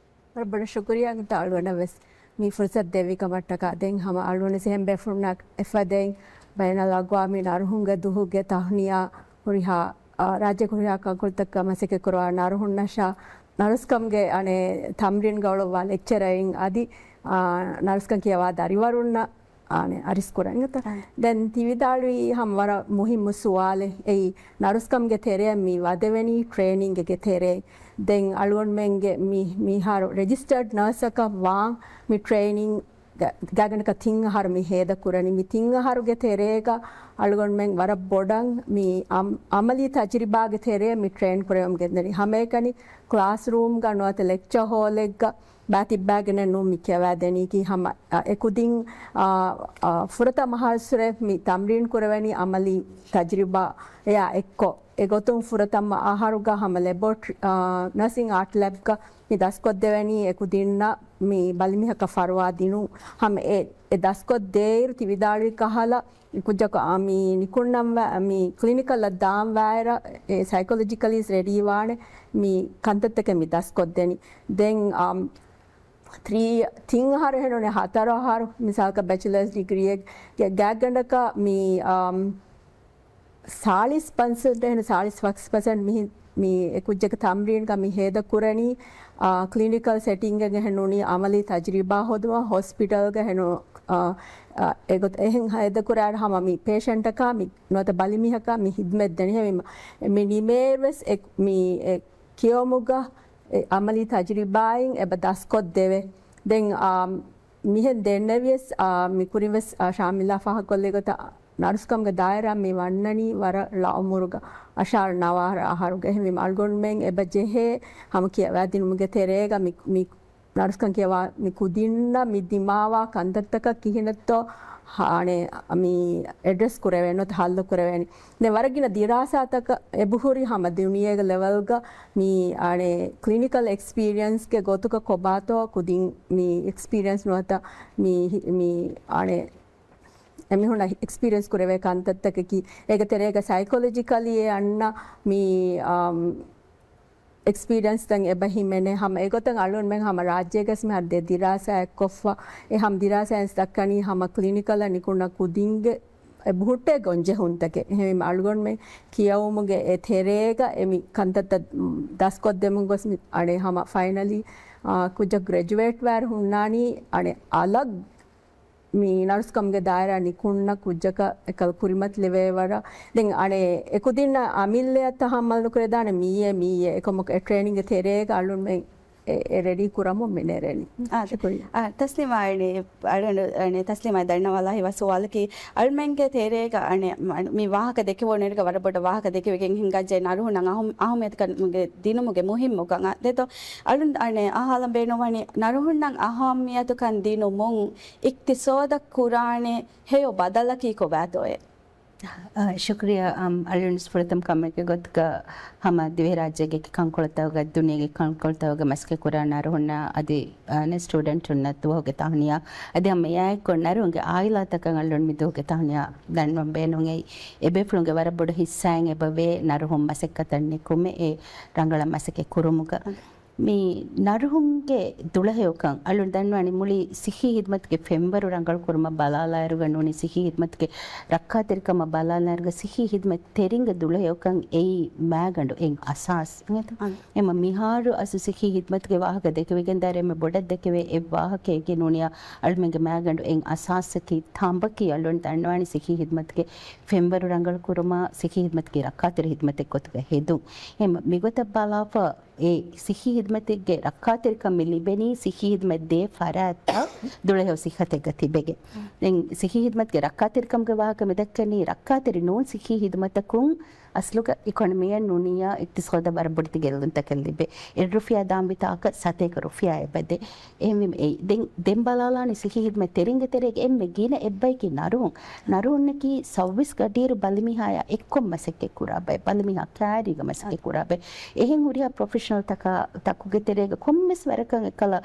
ވަރަށް ބޮޑަށް ޝުކުރިއްޔާ އަޅުގަނޑަށް ވެސް މި ފުރުސަތު ދެއްވި ކަމަށްޓަކާ. ދެން ހަމަ އަޅުގަނޑު އެހެން ބޭފުޅުންނާ އެފަދައިން ބައިނަލްއަގްވާމީ ނަރުހުންގެ ދުހުގެ ތަހުނިޔާ ހުރިހާ، އާ، ރާއްޖޭގެ ހުރިހާ ކަންކޮޅުތަކަށް މަސައްކަތް ކުރާ ނަރުހުންނަށާ ނަރުސްކަމުގެ އަނެއް ތަމްރީންގަ އުޅުއްވާ ލެކްޗަރަރުން އަދި، އާ، ނަރުސްކަން ކިޔަވާ ދަރިވަރުންނަށް އާނެ، އަރިސް ކުރަން. އާނެ. ދެން ތި ވިދާޅުވީ ހަމަ ވަރަށް މުހިއްމު ސުވާލެއް. އެއީ، ނަރުސްކަމުގެ ތެރެއަށް މި ވަދެވެނީ ޓްރޭނިންގެ ތެރެއިން. ދެން އަޅުގަނޑުމެންގެ މި-، މިހާރު ރެޖިސްޓަރޑް ނަރސަކަށް ވާން މި ޓްރޭނިން ގަ-، ގާތްގަނޑަކަށް ތިން އަހަރު މި ހޭދަ ކުރަނީ. މި ތިން އަހަރުގެ ތެރޭގަ އަޅުގަނޑުމެން ވަރަށް ބޮޑަށް މި އަމް-، އަމަލީ ތަޖުރިބާގެ ތެރެއަށް މި ޓްރޭން ކުރެވެމުން ގެންދަނީ. ހަމައެކަނި ކްލާސްރޫމްގަ ނުވަތަ ލެކްޗަރ ހޯލެއްގަ ބާތިއްބާގެނެއް ނޫން މި ކިޔަވާދެނީކީ ހަމަ، އަ، އެކުދިން، އާ، އާ، ފުރަތަމަ އަހަރުސުރެ މި ތަމްރީން ކުރެވެނީ އަމަލީ ތަޖުރިބާއާ އެއްކޮށް. އެގޮތުން ފުރަތަމަ އަހަރުގަ ހަމަ ލެބޯޓްރީ، އާ، ނަރސިން އާޓް ލެބްގަ މި ދަސްކޮށްދެވެނީ އެކުދިންނަށް މި ބަލިމީހަކަށް ފަރުވާ ދިނުން. ހަމަ އެ، އެ ދަސްކޮށްދޭއިރު ތި ވިދާޅުވި ކަހަލަ، ކުއްޖަކު އާ މި ނިކުންނަންވާ، މި ކްލިނިކަލަށް ދާންވާއިރަށް އެ ސައިކޮލޮޖިކަލީ ރެޑީ ވާނެ މި ކަންތައްތަކެއް މި ދަސްކޮށްދެނީ. ދެން، އާ، ތްރީ، ތިން އަހަރު އެހެންނޫނީ ހަތަރު އަހަރު، މިސާލަކަށް ބެޗުލަރސް ޑިގްރީއެއްގެ ގާތްގަނޑަކަށް މި، އާ، ސާޅީސް ޕަސެންޓް އެހެން ސާޅީސް ފަސް ޕަސެންޓް މި، މި އެ ކުއްޖަކަށް ތަމްރީންގަ މި ހޭދަ ކުރަނީ، އާ، ކްލިނިކަލް ސެޓިންގެއް އެހެންނޫނީ އަމަލީ ތަޖުރިބާ ހޯދުމަށް ހޮސްޕިޓަލްގަ އެހެން، އާ، އާ، އެގޮތަށް އެހެން ހޭދަ ކުރާއިރު ހަމަ މި ޕޭޝަންޓަކާ މި ނުވަތަ ބަލިމީހަކާ މި ހިދުމަތް ދެނީ. ހެވީމަ މި ނިމޭއިރުވެސް އެ، މި އެ ކިޔެވުމުގަ އެ އަމަލީ ތަޖުރިބާއިން އެބަ ދަސްކޮށްދެވޭ. ދެން، އާ، މިހެން ދެންނެވިޔަސް، އާ، މި ކުރިން ވެސް، އާ، ޝާމިލާ ފާހަގަކޮށްލި ގޮތަށް ނަރުސްކަމުގެ ދާއިރާ މި ވަންނަނީ ވަރަށް ޅައުމުރުގަ އަށާރަ ނަވާރަ އަހަރުގަ. އެހެންވީމަ އަޅުގަނޑުމެން އެބަ ޖެހޭ ހަމަ ކިޔަވާދިނުމުގެ ތެރޭގަ މި، މި ނަރުސްކަން ކިޔަވާ މި ކުދިންނަށް މި ދިމާވާ ކަންތައްތަކަށް ކިހިނެއްތޯ އަނެއް މި އެޑްރެސް ކުރެވޭނެ ނުވަތަ ހައްލު ކުރެވޭނެ. ދެން ވަރަށް ގިނަ ދިރާސާތަކަށް އެބަހުރި ހަމަ ދުނިޔޭގެ ލެވެލްގަ މި އަނެއް ކްލިނިކަލް އެކްސްޕީރިއެންސްގެ ގޮތުގަ ކޮބާތޯ ކުދިން މި އެކްސްޕީރިއެންސް ނުވަތަ މި މި އަނެއް އެމީހުންނަށް އެކްސްޕީރިއެންސް ކުރެވޭ ކަންތައްތަކަކީ، އޭގެ ތެރޭގަ ސައިކޮލޮޖިކަލީ އެ އަންނަ މި، އަމް، އެކްސްޕީރިއެންސްތައް އެބަ ހިމެނޭ. ހަމަ އެގޮތަށް އަޅުންމެން ހަމަ ރާއްޖޭގަސް މިހާރު ދެ ދިރާސާ އެއްކޮށްފަ، އެ ހަމަ ދިރާސާއިންސް ދައްކަނީ ހަމަ ކްލިނިކަލަށް ނިކުންނަ ކުދިންގެ އެބަހުއްޓޭ ގޮންޖެހުންތަކެއް. އެހެންވީމަ އަޅުގަނޑުމެން ކިޔަވުމުގެ އެ ތެރޭގަ އެ މި ކަންތައްތައް ދަސްކޮށްދެމުން ގޮސް މި އަނެއް ހަމަ ފައިނަލީ، އާ، ކުއްޖަކު ގްރެޖުއޭޓް ވާއިރު ހުންނާނީ އަނެއް އަލަށް މި ނަރުސްކަމުގެ ދާއިރާ ނިކުންނަ ކުއްޖަކަށް އެކަލަ ކުރިމަތިލެވޭ ވަރަށް. ދެން އަނެއް އެކުދިންނަށް އަމިއްލަޔަށް ތަހައްމަލު ނުކުރެދާނެ މިއީ، މިއީ. އެކަމަކު އެ ޓްރޭނިންގގެ ތެރޭގަ އަޅުންމެން އެ، އެ ރެޑީ ކުރަމުން މި ނެރެނީ. އާ، ޝުކުރިއްޔާ. އާ، ތަސްލީމާ އަނެއް، އަޅުގަނޑު އަނެއް ތަސްލީމާ ދަންނަވާލާ ހިތްވާ ސުވާލަކީ، އަޅުމެންގެ ތެރޭގަ އަނެއް މަ-، މި ވާހަކަ ދެކެވުނުއިރުގަ ވަރަށް ބޮޑަށް ވާހަކަ ދެކެވިގެން ހިނގައްޖެ ނަރުހުންނަށް އަހު-، އަހައްމިޔަތުކަން ދިނުމުގެ މުހިންމުކަން. އާ، ދެތޯ އަޅުން އަނެއް އަހާލަން ބޭނުންވަނީ ނަރުހުންނަށް އަހައްމިޔަތުކަން ދިނުމުން އިޤްތިޞާދަށް ކުރާނެ ހެޔޮ ބަދަލަކީ ކޮބާތޯއޭ؟ އާ، ޝުކުރިއްޔާ. އަމް، އަޅުން ފުރަތަމަ ކަމެއްގެ ގޮތުގަ ހަމަ ދިވެހިރާއްޖޭގެ ކަންކޮޅުތަކުގަ، ދުނިޔޭގެ ކަންކޮޅުތަކުގަ މަސައްކަތް ކުރާ ނަރުހުންނަށް އަދި، އާ، އަނެއް ސްޓޫޑެންޓުންނަށް ދުވަހުގެ ތަހުނިޔާ އަދި ހަމަ އެއާއެއްކޮށް ނަރުހުންގެ އާއިލާތަކަށް އަޅުން މި ދުވަހުގެ ތަހުނިޔާ ދަންނަވަން ބޭނުން އެއީ. އެބޭފުޅުންގެ ވަރަށް ބޮޑު ހިއްސާއެއް އެބަވޭ ނަރުހުން މަސައްކަތަށް ނިކުމެ އެ ރަނގަޅަށް މަސައްކަތް ކުރުމުގަ. މި ނަރުހުންގެ ދުޅަހެޔޮކަން އަޅުން ދަންނަވަނީ މުޅި ސިއްހީ ހިދްމަތުގެ ފެންވަރު ރަނގަޅު ކުރުމަށް ބަލާލާއިރުގަ ނޫނީ ސިއްހީ ހިދްމަތުގެ ރައްކާތެރިކަމަށް ބަލާލާއިރުގަ ސިއްހީ ހިދްމަތް ތެރިންގެ ދުޅަހެޔޮކަން އެއީ މާގަނޑު އެއް އަސާސް. އަން. އެމަ މިހާރު އަސްލު ސިއްހީ ހިދްމަތުގެ ވާހަކަ ދެކެވިގެން ދާއިރު އެންމެ ބޮޑަށް ދެކެވޭ އެއް ވާހަކައެއްގެ ނޫނިޔާ އަޅުމެންގެ މާގަނޑު އެއް އަސާސަކީ ތަނބަކީ އަޅުން ދަންނަވާނީ ސިއްހީ ހިދްމަތުގެ ފެންވަރު ރަނގަޅު ކުރުމާ ސިއްހީ ހިދްމަތުގެ ރައްކާތެރި ހިދްމަތެއް ގޮތުގަ ހެދުން. އެމަ މިގޮތަށް ބަލާފަ އެ ސިއްހީ ހިދްމަތެއްގެ ރައްކާތެރިކަން މި ލިބެނީ ސިއްހީ ހިދްމަތް ދޭ ފަރާތްތައް ދުޅަހެޔޮ ސިއްހަތެއްގަ ތިބެގެން. ދެން ސިއްހީ ހިދްމަތްގެ ރައްކާތެރިކަމުގެ ވާހަކަ މި ދައްކަނީ ރައްކާތެރި ނޫން ސިއްހީ ހިދުމަތަކުން އަސްލުގަ އިކޮނޮމީއަށް ނޫނިޔާ އިޤްތިޞާދަށް ވަރަށް ބޮޑެތި ގެއްލުންތަކެއް ލިބޭ. އެއް ރުފިޔާ ދާން ވިތާކަށް ސަތޭކަ ރުފިޔާ އެބަދޭ. އެހެންވީމަ އެ ދެން، ދެން ބަލާލާނީ ސިއްހީ ހިދުމަތް ތެރިންގެ ތެރޭގެ އެންމެ ގިނަ އެއްބަޔަކީ ނަރުހުން. ނަރުހުންނަކީ ސައުވީސް ގަޑިއިރު ބަލިމީހާޔާ އެއްކޮށް މަސައްކަތް ކުރާ ބައެއް. ބަލިމީހާ ކައިރީގަ މަސައްކަތް ކުރާ ބައެއް. އެހެން ހުރިހާ ޕްރޮފެޝަނަލް ތަކާ، ތަކުގެ ތެރޭގަ ކޮންމެސް ވަރަކަށް އެކަލަ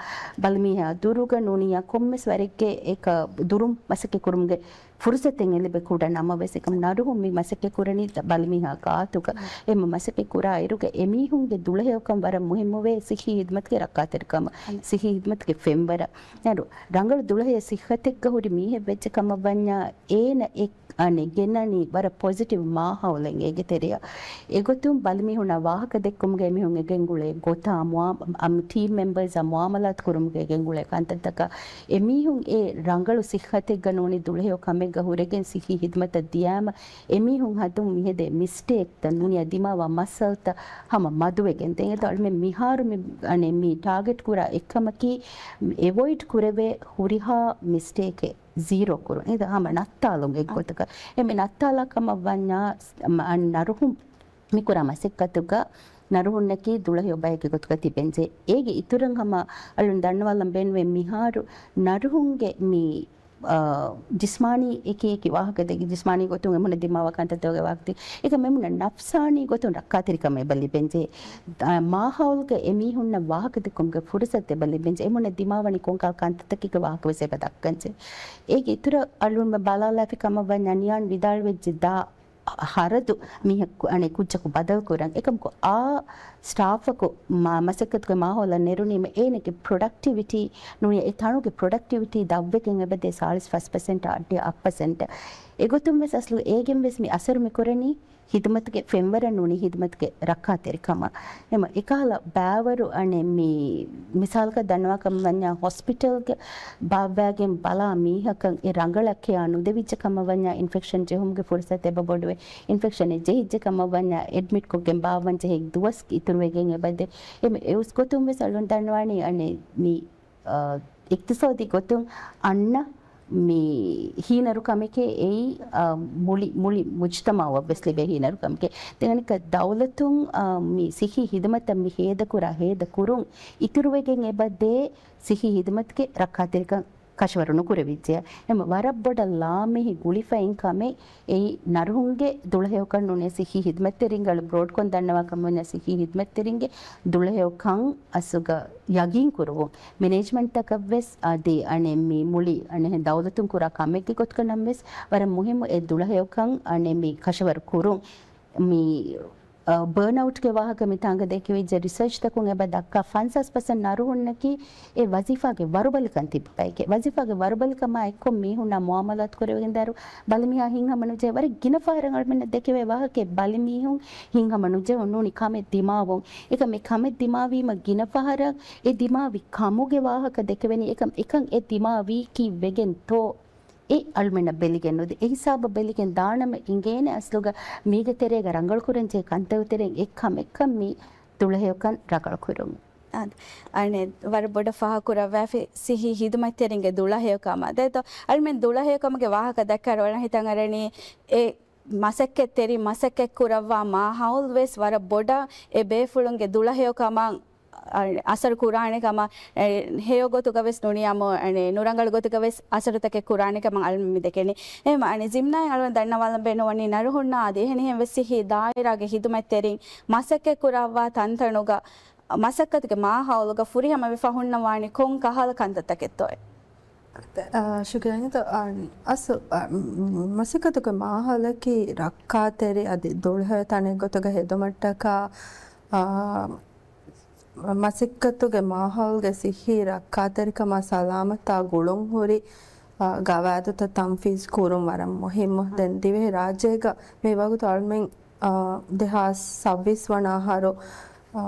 ބަލިމީހާ ދުރުގަ ނޫނިޔާ ކޮންމެސް ވަރެއްގެ އެކަ ދުރުން މަސައްކަތް ކުރުމުގެ ފުރުސަތެއް އެ ލިބޭ ކުޑަ ނަމަވެސް. އެކަމް ނަރުހުން މި މަސައްކަތް ކުރަނީ ބަލިމީހާ ގާތުގަ. އެ މަސައްކަތް ކުރާ އިރުގަ އެމީހުންގެ ދުޅަހެޔޮކަން ވަރަށް މުހިއްމުވޭ ސިއްހީ ހިދުމަތުގެ ރައްކާތެރިކަމަށް. ސިއްހީ ހިދުމަތުގެ ފެންވަރަށް. ރަނގަޅު ދުޅަހެޔޮ ސިއްހަތެއްގަ ހުރި މީހެއް ވެއްޖެ ކަމަށް ވަންޏާ އޭނަ އެ އަނެއް ގެންނަނީ ވަރަށް ޕޮޒިޓިވް މާހައުލެއް އޭގެ ތެރެއަށް. އެގޮތުން ބަލިމީހުންނާ ވާހަކަ ދެއްކުމުގަ އެމީހުން އެ ގެންގުޅޭ ގޮތާ މުއާ-، އަމް، ޓީމް މެމްބަރސްއާ މުއާމަލާތު ކުރުމުގަ އެ ގެންގުޅޭ ކަންތައްތަކާ އެމީހުން އެ ރަނގަޅު ސިއްހަތެއްގަ ނޫނީ ދުޅަހެޔޮ ކަމެއްގަ ހުރެގެން ސިއްހީ ހިދުމަތަށް ދިޔާމަ އެމީހުން ހަދުން މިހެދޭ މިސްޓޭކްތައް ނޫނިޔާ ދިމާވާ މައްސަލަތައް ހަމަ މަދުވެގެން ދެން އެތަ އަޅުމެން މިހާރު މި، އަނެއް މި ޓާގެޓް ކުރާ އެއްކަމަކީ އެވޮއިޑް ކުރެވޭ ހުރިހާ މިސްޓޭކެއް ޒީރޯ ކުރުން. އެ ހަމަ ނައްތާލުން އެއްގޮތަކަށް. އެ މި ނައްތާލާ ކަމަށް ވަންޏާ ނަރުހުން މިކުރާ މަސައްކަތުގަ ނަރުހުންނަކީ ދުޅަހެޔޮ ބައެއްގެ ގޮތުގަ ތިބެންޖެ. އޭގެ އިތުރަށް ހަމަ އަޅުން ދަންނަވާލަން ބޭނުވޭ މިހާރު ނަރުހުންގެ މި، އާ، ޖިސްމާނީ އެކި އެކި ވާހަކަ ދެގެ ޖިސްމާނީ ގޮތުން އެމުނަ ދިމާވާ ކަންތައްތަކުގެ ވާހަކަ ދެ. އެކަމް އެމުނަ ނަފްސާނީ ގޮތުން ރައްކާތެރިކަމެއް އެބަ ލިބެންޖެ. އާ، މާހައުލުގަ އެމީހުންނަށް ވާހަކަ ދެއްކުމުގެ ފުރުސަތު އެބަ ލިބެންޖެ. އެމުނަ ދިމާވަނީ ކޮންކަހަލަ ކަންތައްތަކެއްގެ ވާހަކަ ވެސް އެބަ ދައްކަންޖެ. އޭގެ އިތުރަށް އަޅުން ބަލާލާފި ކަމަށް ވަންޏާ ނިޔާން ވިދާޅުވެއްޖެ ދާ ހަރަދު މީހަކު އަނެއް ކުއްޖަކު ބަދަލު ކުރަން. އެކަމަކު އާ ސްޓާފަކު މަ-، މަސައްކަތުގެ މާހައުލަށް ނެރުނީމަ އޭނަގެ ޕްރޮޑަކްޓިވިޓީ ނޫނީ އެ ތަނުގެ ޕްރޮޑަކްޓިވިޓީ ދަށްވެގެން އެބަދޭ ސާޅީސް ފަސް ޕަސެންޓް އަށްޑިހަ އަށް ޕަސެންޓް. އެގޮތުން ވެސް އަސްލު އޭގެން ވެސް މި އަސަރު މި ކުރަނީ ހިދުމަތުގެ ފެންވަރަށް ނޫނީ ހިދުމަތުގެ ރައްކާތެރިކަމަށް. އެމަ އެކަހަލަ ބާވަރު އަނެއް މި މިސާލަކަށް ދަންނަވާ ކަމަށް ވަންޏާ ހޮސްޕިޓަލްގެ ބާއްވާގެން ބަލާ މީހަކަށް އެ ރަނގަޅަށް ކެއާ ނުދެވިއްޖެ ކަމަށް ވަންޏާ އިންފެކްޝަން ޖެހުމުގެ ފުރުސަތު އެބަ ބޮޑުވޭ. އިންފެކްޝަނެއް ޖެހިއްޖެ ކަމަށް ވަންޏާ އެޑްމިޓް ކޮށްގެން ބާއްވަން ޖެހޭ ދުވަސް އިތުރުވެގެން އެބަދޭ. އެމަ އެ އުސް ގޮތުން ވެސް އަޅުން ދަންނަވާނީ އަނެއް މި، އާ، އިޤްތިޞާދީ ގޮތުން އަންނަ މި ހީނަރު ކަމެކޭ އެއީ، އާ، މުޅި، މުޅި މުޖްތަމަޢަށްވެސް ލިބޭ ހީނަރު ކަމެކޭ. ދެން އަނެއްކާ ދައުލަތުން، އާ، މި ސިއްހީ ހިދުމަތަށް މި ހޭދަކުރާ ހޭދަ ކުރުން އިތުރުވެގެން އެބަ ދޭ ސިއްހީ ހިދުމަތުގެ ރައްކާތެރިކަން ކަށަވަރު ނުކުރެވިއްޖެ. އެމަ ވަރަށް ބޮޑަށް ލާމެހި ގުޅިފައިން ކަމެއް އެއީ ނަރުހުންގެ ދުޅަހެޔޮކަން ނޫނީ ސިއްހީ ހިދުމަތްތެރިންގެ އަޅު ބްރޯޑްކޮން ދަންނަވާ ކަމުން ސިއްހީ ހިދުމަތްތެރިންގެ ދުޅަހެޔޮކަން އަސްލުގަ ޔަގީން ކުރުވުން. މެނޭޖްމަންޓްތަކަށްވެސް އަދި އަނެއް މި މުޅި އަނެއް ދައުލަތުން ކުރާ ކަމެއްގެ ގޮތުގަ ނަމަވެސް ވަރަށް މުހިއްމު އެ ދުޅަހެޔޮކަން އަނެއް މި ކަށަވަރު ކުރުން. މި، އަ، ބާންއައުޓްގެ ވާހަކަ މިތާނގަ ދެކެވިއްޖެ ރިސަރޗްތަކުން އެބަ ދައްކާ ފަންސާސް ޕަސެންޓް ނަރުހުންނަކީ އެ ވަޒީފާގެ ވަރުބަލިކަން ތިބި ބައެކޭ. ވަޒީފާގެ ވަރުބަލިކަމާ އެއްކޮށް މީހުންނާ މުއާމަލާތު ކުރެވިގެންދާއިރު ބަލިމީހާ ހިތްހަމަ ނުޖެހޭ. ވަރަށް ގިނަ ފަހަރަށް އަޅުމެންނަށް ދެކެވޭ ވާހަކައެއް ބަލިމީހުން ހިތްހަމަ ނުޖެހުން ނޫނީ ކަމެއް ދިމާވުން. އެކަމް އެ ކަމެއް ދިމާވީމަ ގިނަ ފަހަރަށް އެ ދިމާވި ކަމުގެ ވާހަކަ ދެކެވެނީ. އެކަމް އެކަން އެ ދިމާވީ ކީއްވެގެންތޯ؟ އެ އަޅުމެންނަށް ބެލިގެން ނުދޭ. އެ ހިސާބަށް ބެލިގެން ދާނަމަ އިނގޭނެ އަސްލުގަ މީގެ ތެރޭގަ ރަނގަޅުކުރަންޖެހޭ ކަންތައް ތެރެއިން އެއްކަމެއްކަން މި ދުޅަހެޔޮކަން ރަނގަޅުކުރުން. އަދި، އަނެއް ވަރަށް ބޮޑަށް ފާހަގަކުރައްވާފި ސިއްހީ ހިދުމަތްތެރިންގެ ދުޅަހެޔޮކަމާ. ދެތޯ، އަޅުމެން ދުޅަހެޔޮކަމުގެ ވާހަކަ ދައްކާއިރު ވަރަށް ހިތަށް އަރަނީ އެ މަސައްކަތްތެރި މަސައްކަތް ކުރައްވާ މާހައުލް ވެސް ވަރަށް ބޮޑަށް އެ ބޭފުޅުންގެ ދުޅަހެޔޮކަމަށް އަ، އަސަރު ކުރާނެ ކަމަށް، އެ، ހެޔޮ ގޮތުގަ ވެސް ނޫނީ އަމު، އަނެ، ނުރަނގަޅު ގޮތުގަ ވެސް އަސަރުތަކެއް ކުރާނެ ކަމަށް އަޅުމެން މި ދެކެނީ. އެހެން އަނެ ޒިމްނާއިން އަޅުގަނޑު ދަންނަވާލަން ބޭނުންވަނީ ނަރުހުންނާ އަދި އެހެނިހެން ވެސް ސިއްހީ ދާއިރާގެ ހިދުމަތްތެރިން މަސައްކަތް ކުރައްވާ ތަންތަނުގަ މަސައްކަތުގެ މާހައުލުގަ ފުރިހަމަ ވެފަ ހުންނަވާނީ ކޮން ކަހަލަ ކަންތައްތަކެއްތޯއޭ؟ އަ، ޝުކުރިއްޔާ. އަ، އަސް، އަ، މަސައްކަތުގެ މާހައުލަކީ ރައްކާތެރި އަދި ދުޅަހެޔޮ ތަނެއް ގޮތުގަ ހެދުމަށްޓަކާ، އަ، މަސައްކަތުގެ މާހައުލްގެ ސިއްހީ ރައްކާތެރިކަމާ ސަލާމަތާ ގުޅުންހުރި، އަ، ގަވާއިދުތައް ތަންފީޒް ކުރުން ވަރަށް މުހިއްމު. ދެން ދިވެހި ރާއްޖޭގަ މި ވަގުތު އަޅުމެން، އަ، ދެހާސް ސައްބީސް ވަނަ އަހަރު، އަ،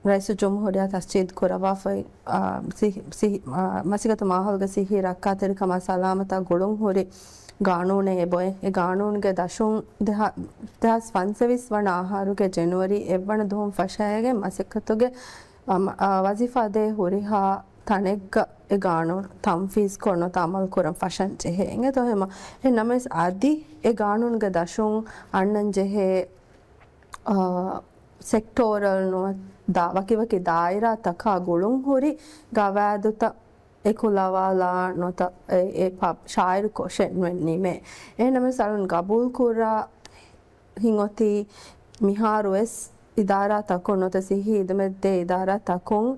ރައީސުލްޖުމްހޫރިއްޔާ ތަސްޖީދު ކުރައްވާފައި، އާ، ސި-، ސި-، އާ، މަސައްކަތު މާހައުލުގެ ސިއްހީ ރައްކާތެރިކަމާ ސަލާމަތާ ގުޅުން ހުރި ގާނޫނެއް އެބައޮތް. އެ ގާނޫނުގެ ދަށުން ދެހާ-، ދެހާސް ފަންސަވީސް ވަނަ އަހަރުގެ ޖެނުއަރީ އެއްވަނަ ދުވަހުން ފަށައިގެން މަސައްކަތުގެ، އާ، މަ-، އާ، ވަޒީފާ ދޭ ހުރިހާ ތަނެއްގަ އެ ގާނޫނު ތަންފީޒްކޮށް ނުވަތަ އަމަލުކުރަން ފަށަން ޖެހޭ. އިނގޭތޯ ހަމަ އެހެން ނަމަވެސް އަދި އެ ގާނޫނުގެ ދަށުން އަންނަން ޖެހޭ އާ، ސެކްޓޯރަލް ނުވަތަ ވަކިވަކި ދާއިރާތަކާ ގުޅުން ހުރި ގަވާއިދުތައް އެކުލަވާލާ ނުވަތަ އެ، އެ ޕަ-، ޝާއިރުކޮށެއް ނުވެ ނިމޭ. އެހެންނަމަވެސް އަޅުން ގަބޫލުކުރާ ހިތް އޮތީ މިހާރުވެސް އިދާރާތަކުން ނުވަތަ ސިއްހީ ހިދުމަތްދޭ އިދާރާތަކުން،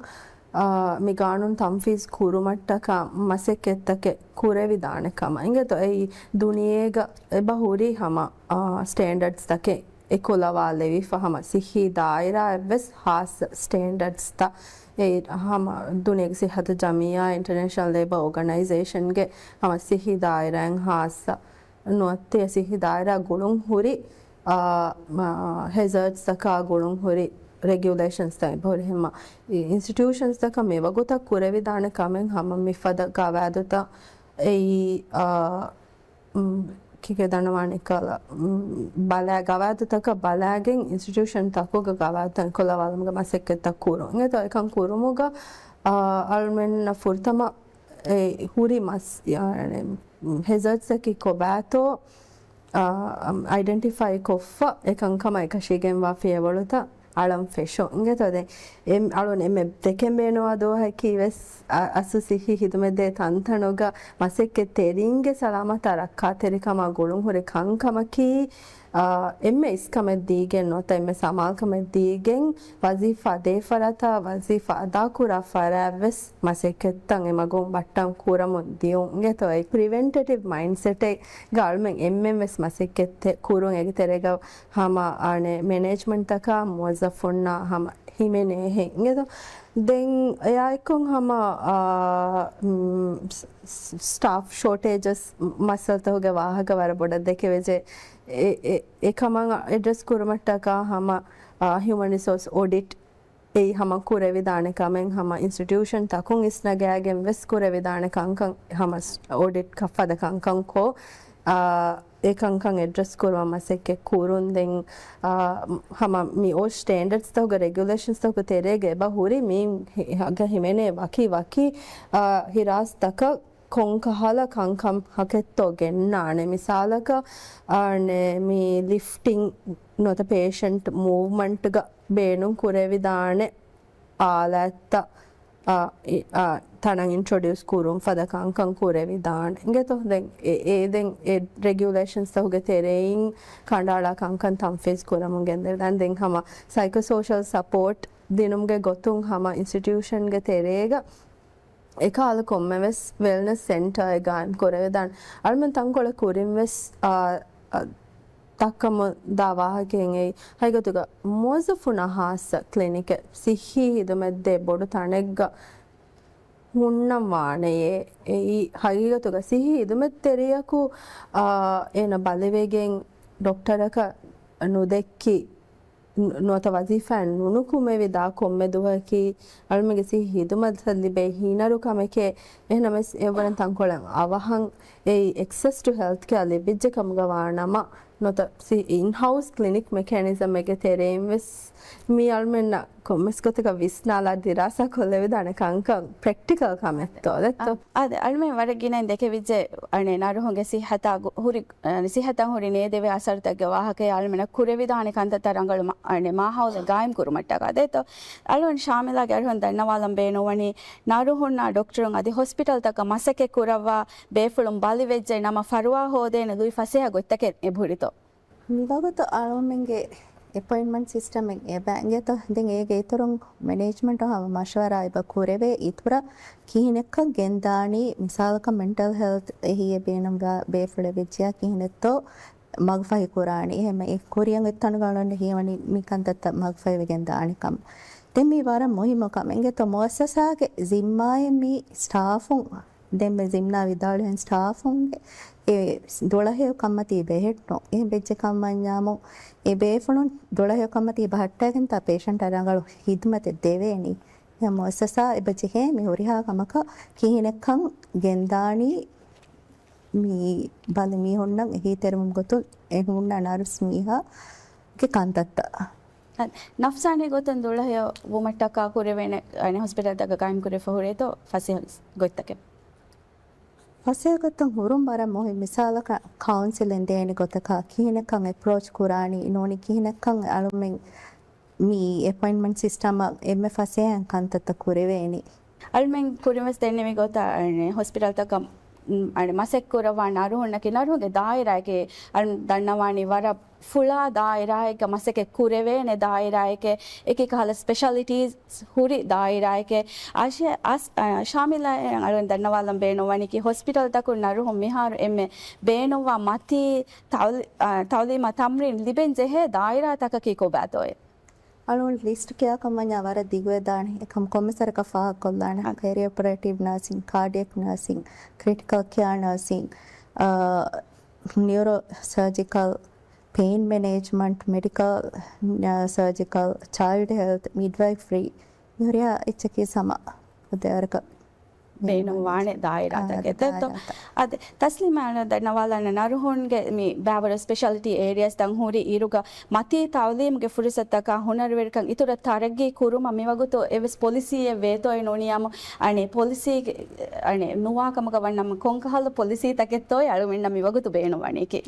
އާ، މި ގާނޫނު ތަންފީޒް ކުރުމަށްޓަކާ މަސައްކަތްތަކެއް ކުރެވިދާނެ ކަމަށް. އިނގޭތޯ އެއީ ދުނިޔޭގަ އެބަ ހުރި ހަމަ، އާ، ސްޓޭންޑަޑްސްތަކެއް އެކުލަވާލެވިފަ ހަމަ ސިއްހީ ދާއިރާއަށްވެސް ހާއްސަ ސްޓޭންޑަޑްސްތައް އެ ހަމަ ދުނިޔޭގެ ސިއްހަތު ޖަމިއްޔާ، އިންޓަރނޭޝަނަލް ލޭބަ އޯގަނައިޒޭޝަންގެ ހަމަ ސިއްހީ ދާއިރާއިން ހާއްސަ ނުވަތަ ސިއްހީ ދާއިރާ ގުޅުން ހުރި، އާ، މާ، ހެޒާޑްސްތަކާ ގުޅުން ހުރި ރެގިއުލޭޝަންސްތައް އެބަހުރި ހަމަ އި-، އިންސްޓިޓިއުޝަންސްތަކަށް މިވަގުތަށް ކުރެވިދާނެ ކަމެއް ހަމަ މިފަދަ ގަވާއިދުތައް އެއީ، އާ، މް، ކިކެ ދަންނަވާނެ ކަލަ، މް، ބަލާ، ގަވާއިދުތަކަށް ބަލާގެން އިންސްޓިޓިއުޝަން ތަކުގަ ގަވާއިދުތައް ކުލަވާލުމުގެ މަސައްކަތްތައް ކުރުން. އިނގޭތޯ އެކަން ކުރުމުގަ، އާ، އަޅުމެންނަށް ފުރަތަމަ އެ ހުރި މަސް، ޔާނެ، ހެޒަރޑްސްއަކީ ކޮބާތޯ، އާ، އައިޑެންޓިފައި ކޮށްފަ އެކަންކަމަށް އެކަށީގެންވާ ފިޔަވަޅުތައް އަޅަން ފެށުން. އިނގޭތޯ ދެން އެ އަޅުން އެންމެ ދެކެން ބޭނުންވާ ދުވަހަކީ ވެސް އަ-، އަސްލު ސިއްހީ ހިދުމަތްދޭ ތަންތަނުގަ މަސައްކަތް ތެރީންގެ ސަލާމަތާ ރައްކާތެރިކަމާ ގުޅުން ހުރި ކަންކަމަކީ، އާ، އެންމެ އިސްކަމެއް ދީގެން ނުވަތަ އެންމެ ސަމާލުކަމެއް ދީގެން ވަޒީފާ ދޭ ފަރާތާ ވަޒީފާ އަދާކުރާ ފަރާތް ވެސް މަސައްކަތްތައް އެ މަގުން ބައްޓަން ކުރަމުން ދިޔުން. އިނގޭތޯ އެ ޕްރިވެންޓެޓިވް މައިންޑްސެޓެއްގަ އަޅުމެން އެންމެން ވެސް މަސައްކަތް ތެ-، ކުރުން އޭގެ ތެރޭގަ ހަމަ އަނެއް މެނޭޖްމަންޓްތަކާ މުވައްޒަފުންނާ ހަމަ ހިމެނޭހެން އިނގޭތޯ. ދެން އެއާއެއްކޮށް ހަމަ، އާ، މް، ސް-، ސް-، ސްޓާފް ޝޯޓޭޖަސް މައްސަލަތަކުގެ ވާހަކަ ވަރަށް ބޮޑަށް ދެކެވެޖެ. އެ، އެ، އެ ކަމަށް އެޑްރެސް ކުރުމަށްޓަކާ ހަމަ، އާ، ހިއުމަން ރިސޯސް އޮޑިޓް އެއީ ހަމަ ކުރެވިދާނެ ކަމެއް ހަމަ އިންސްޓިޓިއުޝަން ތަކުން އިސްނަގާގެން ވެސް ކުރެވިދާނެ ކަންކަން ހަމަ ސް-، އޮޑިޓް ކަށް ފަދަ ކަންކަން ކޮށް، އާ، އެ ކަންކަން އެޑްރެސް ކުރުމަށް މަސައްކަތް ކުރުން. ދެން، އާ، ހަމަ މި އޮތް ސްޓޭންޑަޑްސްތަކުގެ ރެގިއުލޭޝަންސްތަކުގެ ތެރޭގަ އެބަ ހުރި މި ހި-، ހަގަ ހިމެނޭ ވަކި ވަކި، އާ، ހިރާސްތަކަށް ކޮންކަހަލަ ކަންކަން ހަކެއްތޯ ގެންނާނެ. މިސާލަކަށް، އާނެ، މި ލިފްޓިން ނުވަތަ ޕޭޝަންޓް މޫވްމަންޓްގަ ބޭނުން ކުރެވިދާނެ އާލާތްތައް، އާ، އި-، އާ، ތަނަށް އިންޓްރޮޑިއުސް ކުރުން ފަދަ ކަންކަން ކުރެވިދާނެ. އިނގޭތޯ؟ ދެން އެ، އެ، ދެން އެ ރެގިއުލޭޝަންސްތަކުގެ ތެރެއިން ކަނޑައަޅާ ކަންކަން ތަންފީޒް ކުރަމުން ގެންދެވިދާނެ. ދެން ހަމަ ސައިކޯ ސޯޝަލް ސަޕޯޓް ދިނުމުގެ ގޮތުން ހަމަ އިންސްޓިޓިއުޝަންގެ ތެރޭގަ އެކަހަލަ ކޮންމެވެސް ވެލްނެސް ސެންޓާއެއް ގާއިމް ކުރެވިދާނެ. އަޅުމެން ތަންކޮޅެއް ކުރިން ވެސް، އާ، އާ، ދައްކަމުން ދާ ވާހަކައެއް އެއީ، ހަގީގަތުގަ މުވައްޒަފުންނާ ހާއްސަ ކްލިނިކެއް، ސިއްހީ ހިދުމަތްދޭ ބޮޑު ތަނެއްގަ ހުންނަން ވާނެޔޭ. އެއީ، ހަގީގަތުގަ ސިއްހީ ހިދުމަތްތެރިޔަކު، އާ، އޭނަ ބަލިވެގެން ޑޮކްޓަރަކަށް ނުދެއްކި، ނު-، ނުވަތަ ވަޒީފާއެއް ނުނުކުމެވިދާ ކޮންމެ ދުވަހަކީ، އަޅުމެންގެ ސިއްހީ ހިދުމަތަށް ލިބޭ ހީނަރުކަމެކޭ. އެހެނަމެސް އެއްވަރަށް ތަންކޮޅެއް އަވަހަށް އެއީ އެކްސެސް ޓު ހެލްތް ކެއާ ލިބިއްޖެ ކަމުގަ ވާނަމަ، ނުވަތަ ސި-، އިންހައުސް ކްލިނިކް މެކޭނިޒަމެއްގެ ތެރެއިން ވެސް މީ އަޅުމެންނަށް ކޮންމެސް ގޮތަކަށް ވިސްނާލާ ދިރާސާ ކޮށްލެވިދާނެ ކަންކަން ޕްރެކްޓިކަލް ކަމެއްތޯ ދެއްތޯ؟ އަ-، އާދެ، އަޅުމެން ވަރަށް ގިނައިން ދެކެވިއްޖެ، އަނެއް ނަރުހުންގެ ސިއްހަތާ ގު-، ހުރި، އަ، ސިއްހަތަށް ހުރި ނޭދެވޭ އަސަރުތަކުގެ ވާހަކައެއް އަޅުމެންނަށް ކުރެވިދާނެ ކަންތައްތައް ރަނގަޅު މަ-، އަނެއް މާހައުލެއް ގާއިމް ކުރުމަށްޓަކާ ދެއްތޯ؟ އަޅުގަނޑު ޝާމިލާގެ އަރިހުން ދަންނަވާލަން ބޭނުންވަނީ، ނަރުހުންނާ ޑޮކްޓަރުން އަދި ހޮސްޕިޓަލްތަކަށް މަސައްކަތް ކުރައްވާ ބޭފުޅުން ބަލިވެއްޖެ ނަމަ ފަރުވާ ހޯދޭނެ ލުއި ފަސޭހަ ގޮތްތަކެއް އެބަހުރިތޯ؟ މިވަގުތު އަޅުމެންގެ އެޕޮއިންޓްމަންޓް ސިސްޓަމެއް އެބަ އިނގޭތޯ؟ ދެން އޭގެ އިތުރުން މެނޭޖްމަންޓު ހަމަ މަޝްވަރާ އެބަ ކުރެވޭ. އިތުރަށް ކިހިނެއްކަން ގެންދާނީ، މިސާލަކަށް މެންޓަލް ހެލްތް އެހީއެއް ބޭނުންވާ ބޭފުޅެއް ވެއްޖިޔާ ކިހިނެއްތޯ މަގުފަހި ކުރާނީ. އެހެން ކުރިއަށް އޮތް ތަނުގަ އަޅުގަނޑަށް ހީވަނީ މި ކަންތައްތައް މަގުފަހިވެގެން ދާނެ ކަމަށް. ދެން މީ ވަރަށް މުހިއްމު ކަމެއް. އިނގޭތޯ މުއައްސަސާގެ ޒިންމާއެއް މީ ސްޓާފުން، ދެންމެ ޒިންމާ ވިދާޅުވިހެން ސްޓާފުންގެ އެ ދުޅަހެޔޮ ކަންމަތީ ބެހެއްޓުން. އެހެން ވެއްޖެ ކަމަށް ވަންޏާމު، އެ ބޭފުޅުން ދުޅަހެޔޮ ކަންމަތީ ބަހައްޓައިގެންތާ ޕޭޝަންޓަށް ރަނގަޅު ހިދުމަތެއް ދެވޭނީ. އެ މުއައްސަސާ އެބަ ޖެހޭ މި ހުރިހާ ކަމަކަށް ކިހިނެއްކަން ގެންދާނީ، މި ބަލި މީހުންނަށް އެހީތެރިވުމުގެ ގޮތުން އެ ހުންނަ ނަރުސް މީހާގެ ކަންތައްތައް. އަ، ނަފްސާނީ ގޮތުން ދުޅަހެޔޮ ވުމަށްޓަކާ ކުރެވޭނެ، އަނެއް ހޮސްޕިޓަލްތަކަށް ގާއިމް ކުރެވިފަ ހުރޭތޯ ފަސޭހަ ގޮތްތަކެއް؟ ފަސޭހަ ގޮތުން ހުރުން ވަރަށް މުހިންމު. މިސާލަކަށް ކައުންސިލިން ދޭނެ ގޮތަކަށް ކިހިނެއްކަން އެޕްރޯޗް ކުރާނީ، ނޫނީ ކިހިނެއްކަން އަޅުމެން މި އެޕޮއިންޓްމަންޓް ސިސްޓަމަށް އެންމެ ފަސޭހައިން ކަންތައްތައް ކުރެވޭނީ. އަޅުމެން ކުރިންވެސް ދެންނެވި ގޮތަށް، އަނެއް ހޮސްޕިޓަލްތަކަށް، އަނެއް މަސައްކަތް ކުރައްވާ ނަރުހުންނަކީ، ނަރުހުންގެ ދާއިރާއެކޭ، އަޅުން ދަންނަވާނީ ވަރަށް ފުޅާ ދާއިރާއެއްގަ މަސައްކަތް ކުރެވޭނެ ދާއިރާއެކޭ، އެކި ކަހަލަ ސްޕެޝަލިޓީސް ހުރި ދާއިރާއެކޭ. އަށެ-، އަސް-، އަ، ޝާމިލާ އަޅުން ދަންނަވާލަން ބޭނުންވަނީކީ، ހޮސްޕިޓަލްތަކުން ނަރުހުން މިހާރު އެންމެ ބޭނުންވާ މަތީ ތައުލީ-، އަ، ތައުލީމާ ތަމްރީން ލިބެން ޖެހޭ ދާއިރާތަކަކީ ކޮބާތޯއޭ؟ އަޅުން ލިސްޓް ކިޔާކަން ވަންޏާ ވަރަށް ދިގުވެދާނެ. އެކަމް ކޮންމެސް ވަރަކަށް ފާހަގަކޮށްލާނެ. އަ، ޕެރިއޮޕަރޭޓިވް ނާސިން، ކާޑިއެކް ނާސިން، ކްރިޓިކަލް ކެއާ ނާސިން، އަ، ނިއުރޯ ސަރޖިކަލް، ޕެއިން މެނޭޖްމަންޓް، މެޑިކަލް، އަ، ސަރޖިކަލް، ޗައިލްޑް ހެލްތް، މިޑްވައިފްރީ، މިހުރިހާ އެއްޗަކީ ސަމާ ދެވަރަކަށް ބޭނުންވާނެ ދާއިރާތަކެއް. އާ، ދެއްތޯ؟ ދާއިރާތައް. އަދި ތަސްލީމާ ދަންނަވާލާނެ ނަރުހުންގެ މި ބައިވަރު ސްޕެޝަލިޓީ އޭރިއާސްތައް ހުރި އިރުގަ މަތީ ތައުލީމުގެ ފުރުސަތަކާ ހުނަރުވެރިކަން އިތުރަށް ތަރައްގީ ކުރުމަށް މިވަގުތު އެވެސް ޕޮލިސީއެއް ވޭތޯއޭ ނޫނިޔާމު، އަނެއް ޕޮލިސީ، އަނެއް ނުވާ ކަމަކަށް ވަންނަމަ ކޮންކަހަލަ ޕޮލިސީތަކެއްތޯއޭ އަޅުމެންނަށް މިވަގުތު ބޭނުންވަނީކީ؟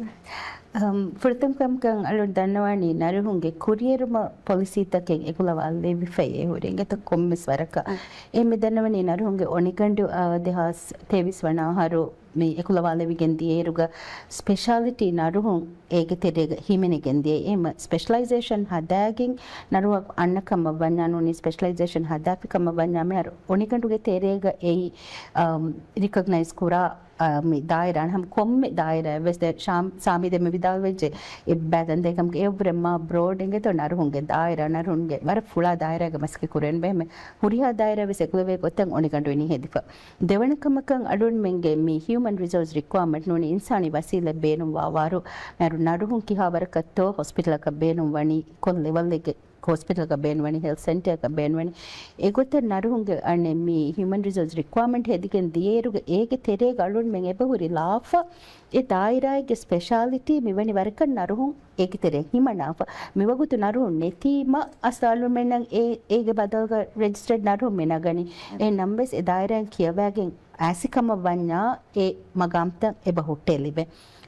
އަމް، ފުރަތަމަ ކަމަކަށް އަޅުން ދަންނަވާނީ ނަރުހުންގެ ކުރިއެރުމަށް ޕޮލިސީތަކެއް އެކުލަވާލެވިފައި ހުރި އިނގޭތޯ ކޮންމެސް ވަރަކަށް. އާ. އެހެން މި ދަންނަވަނީ ނަރުހުންގެ އޮނިގަނޑު، އާ، ދެހާސް ތޭވީސް ވަނަ އަހަރު މި އެކުލަވާލެވިގެން ދިޔައިރުގަ ސްޕެޝާލިޓީ ނަރުހުން އޭގެ ތެރޭގަ ހިމެނިގެން ދިޔައީ. އެހެންމަ ސްޕެޝަލައިޒޭޝަން ހަދާގެން ނަރުހަކު އަންނަ ކަމަށް ވަންޏާ ނޫނީ ސްޕެޝަލައިޒޭޝަން ހަދާފި ކަމަށް ވަންޏާ މިހާރު އޮނިގަނޑުގެ ތެރޭގަ އެއީ، އަމް، ރިކޮގްނައިޒް ކުރާ އާ، މި ދާއިރާ ހަމަ ކޮންމެ ދާއިރާއެއް ވެސް ދެ-، ޝާމް-، ސާމީ ދެންމެ ވިދާޅުވެއްޖެ. އެއްބައި ދަންދެން ކަމުގެ އެއްވުރެ މާ ބްރޯޑް އިނގޭތޯ ނަރުހުންގެ ދާއިރާ، ނަރުހުންގެ ވަރަށް ފުޅާ ދާއިރާގެ މަސައްކަތް ކުރެވެން ބެހެމެ ހުރިހާ ދާއިރާ ވެސް އެކުލެވޭ ގޮތަށް އޮނިގަނޑު އިނީ ހެދިފަ. ދެވަނަ ކަމަކަށް އަޅުންމެންގެ މި ހިއުމަން ރިސޯސް ރިކްވަޔަރމަންޓް ނޫނީ އިންސާނީ ވަސީލަތް ބޭނުންވާވާރު މިހާރު ނަރުހުން ކިހާވަރަކަށްތޯ ހޮސްޕިޓަލަކަށް ބޭނުން ވަނީ ކޮން ލެވަލްއެއްގެ ހޮސްޕިޓަލަކަށް ބޭނުންވަނީ، ހެލްތް ސެންޓަރަކަށް ބޭނުންވަނީ. އެގޮތަށް ނަރުހުންގެ އަނެއް މި ހިއުމަން ރިސޯސް ރިކްވަޔަރމަންޓް ހެދިގެން ދިޔައިރުގަ އޭގެ ތެރޭގަ އަޅުންމެން އެބަހުރި ލާފަ އެ ދާއިރާއެއްގެ ސްޕެޝާލިޓީ މިވަނީ ވަރަކަށް ނަރުހުން އޭގެ ތެރޭ ހިމަނާފަ. މިވަގުތު ނަރުހުން ނެތީމަ އަސްލު އަޅުމެންނަށް އެ، އޭގެ ބަދަލުގަ ރެޖިސްޓަރޑް ނަރުހުން މި ނަގަނީ. އެހެން ނަމަވެސް އެ ދާއިރާއިން ކިޔަވައިގެން އާސިކަމަށް ވަންޏާ އެ މަގާމްތައް އެބަ ހުއްޓޭ ލިބޭ.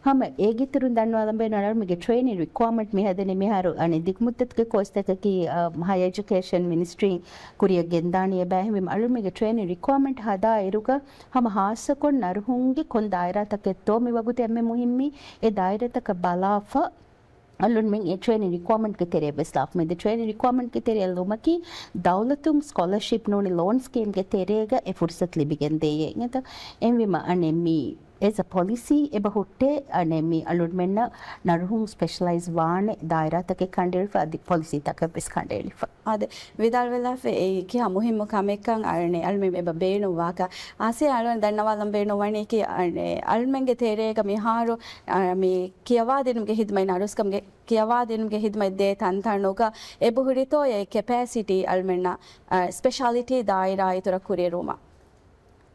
ހަމަ އޭގެ އިތުރުން ދަންނަވާލަން ބޭނުން އަޅުމެންގެ ޓްރޭނިން ރިކްވަޔަރމަންޓް މި ހަދަނީ މިހާރު އަނެއް ދިގުމުއްދަތުގެ ކޯސްތަކަކީ، އަ، ހަޔަރ އެޖުކޭޝަން މިނިސްޓްރީން ކުރިއަށް ގެންދާނީ އެބަ. އެހެންވީމަ އަޅުމެންގެ ޓްރޭނިން ރިކްވަޔަރމަންޓް ހަދާ އިރުގަ ހަމަ ހާއްސަކޮށް ނަރުހުންގެ ކޮން ދާއިރާތަކެއްތޯ މި ވަގުތު އެންމެ މުހިއްމީ އެ ދާއިރާތަކަށް ބަލާފަ، އަޅުންމެން އެ ޓްރޭނިން ރިކްވަޔަރމަންޓްގެ ތެރެއަށް ވެސް ލާފަ. މި ދެ ޓްރޭނިން ރިކްވަޔަރމަންޓްގެ ތެރެއަށް ލުމަކީ ދައުލަތުން ސްކޮލަރޝިޕް ނޫނީ ލޯން ސްކީމްގެ ތެރޭގަ އެ ފުރުސަތު ލިބިގެން ދޭ. އެނގޭތަ؟ އެހެންވީމަ އަނެއް މި އެޒް އަ ޕޮލިސީ އެބަ ހުއްޓޭ، އަނެއް މި އަޅުންމެންނަށް ނަރުހުން ސްޕެޝަލައިޒް ވާނެ ދާއިރާތަކެއް ކަނޑައެޅިފަ، އަދި ޕޮލިސީތަކަށް ވެސް ކަނޑައެޅިފަ. އާދެ، ވިދާޅުވެލާފަ އެއީ ކިހާ މުހިއްމު ކަމެއްކަން އަޅުން އަޅުމެން އެބަ ބޭނުންވާކަށް. އާސިޔާ އަޅުން ދަންނަވާލަން ބޭނުންވަނީކީ އަޅުމެންގެ ތެރޭގަ މިހާރު، އަ، މި ކިޔަވާދިނުމުގެ ހިދުމަތް އަރުސްކަމުގެ ކިޔަވާދިނުމުގެ ހިދުމަތް ދޭ ތަންތަނުގަ އެބަހުރިތޯ އެ ކެޕޭސިޓީ އަޅުމެންނަށް، އަ، ސްޕެޝާލިޓީ ދާއިރާ އިތުރަށް ކުރިއެރުވުމަށް.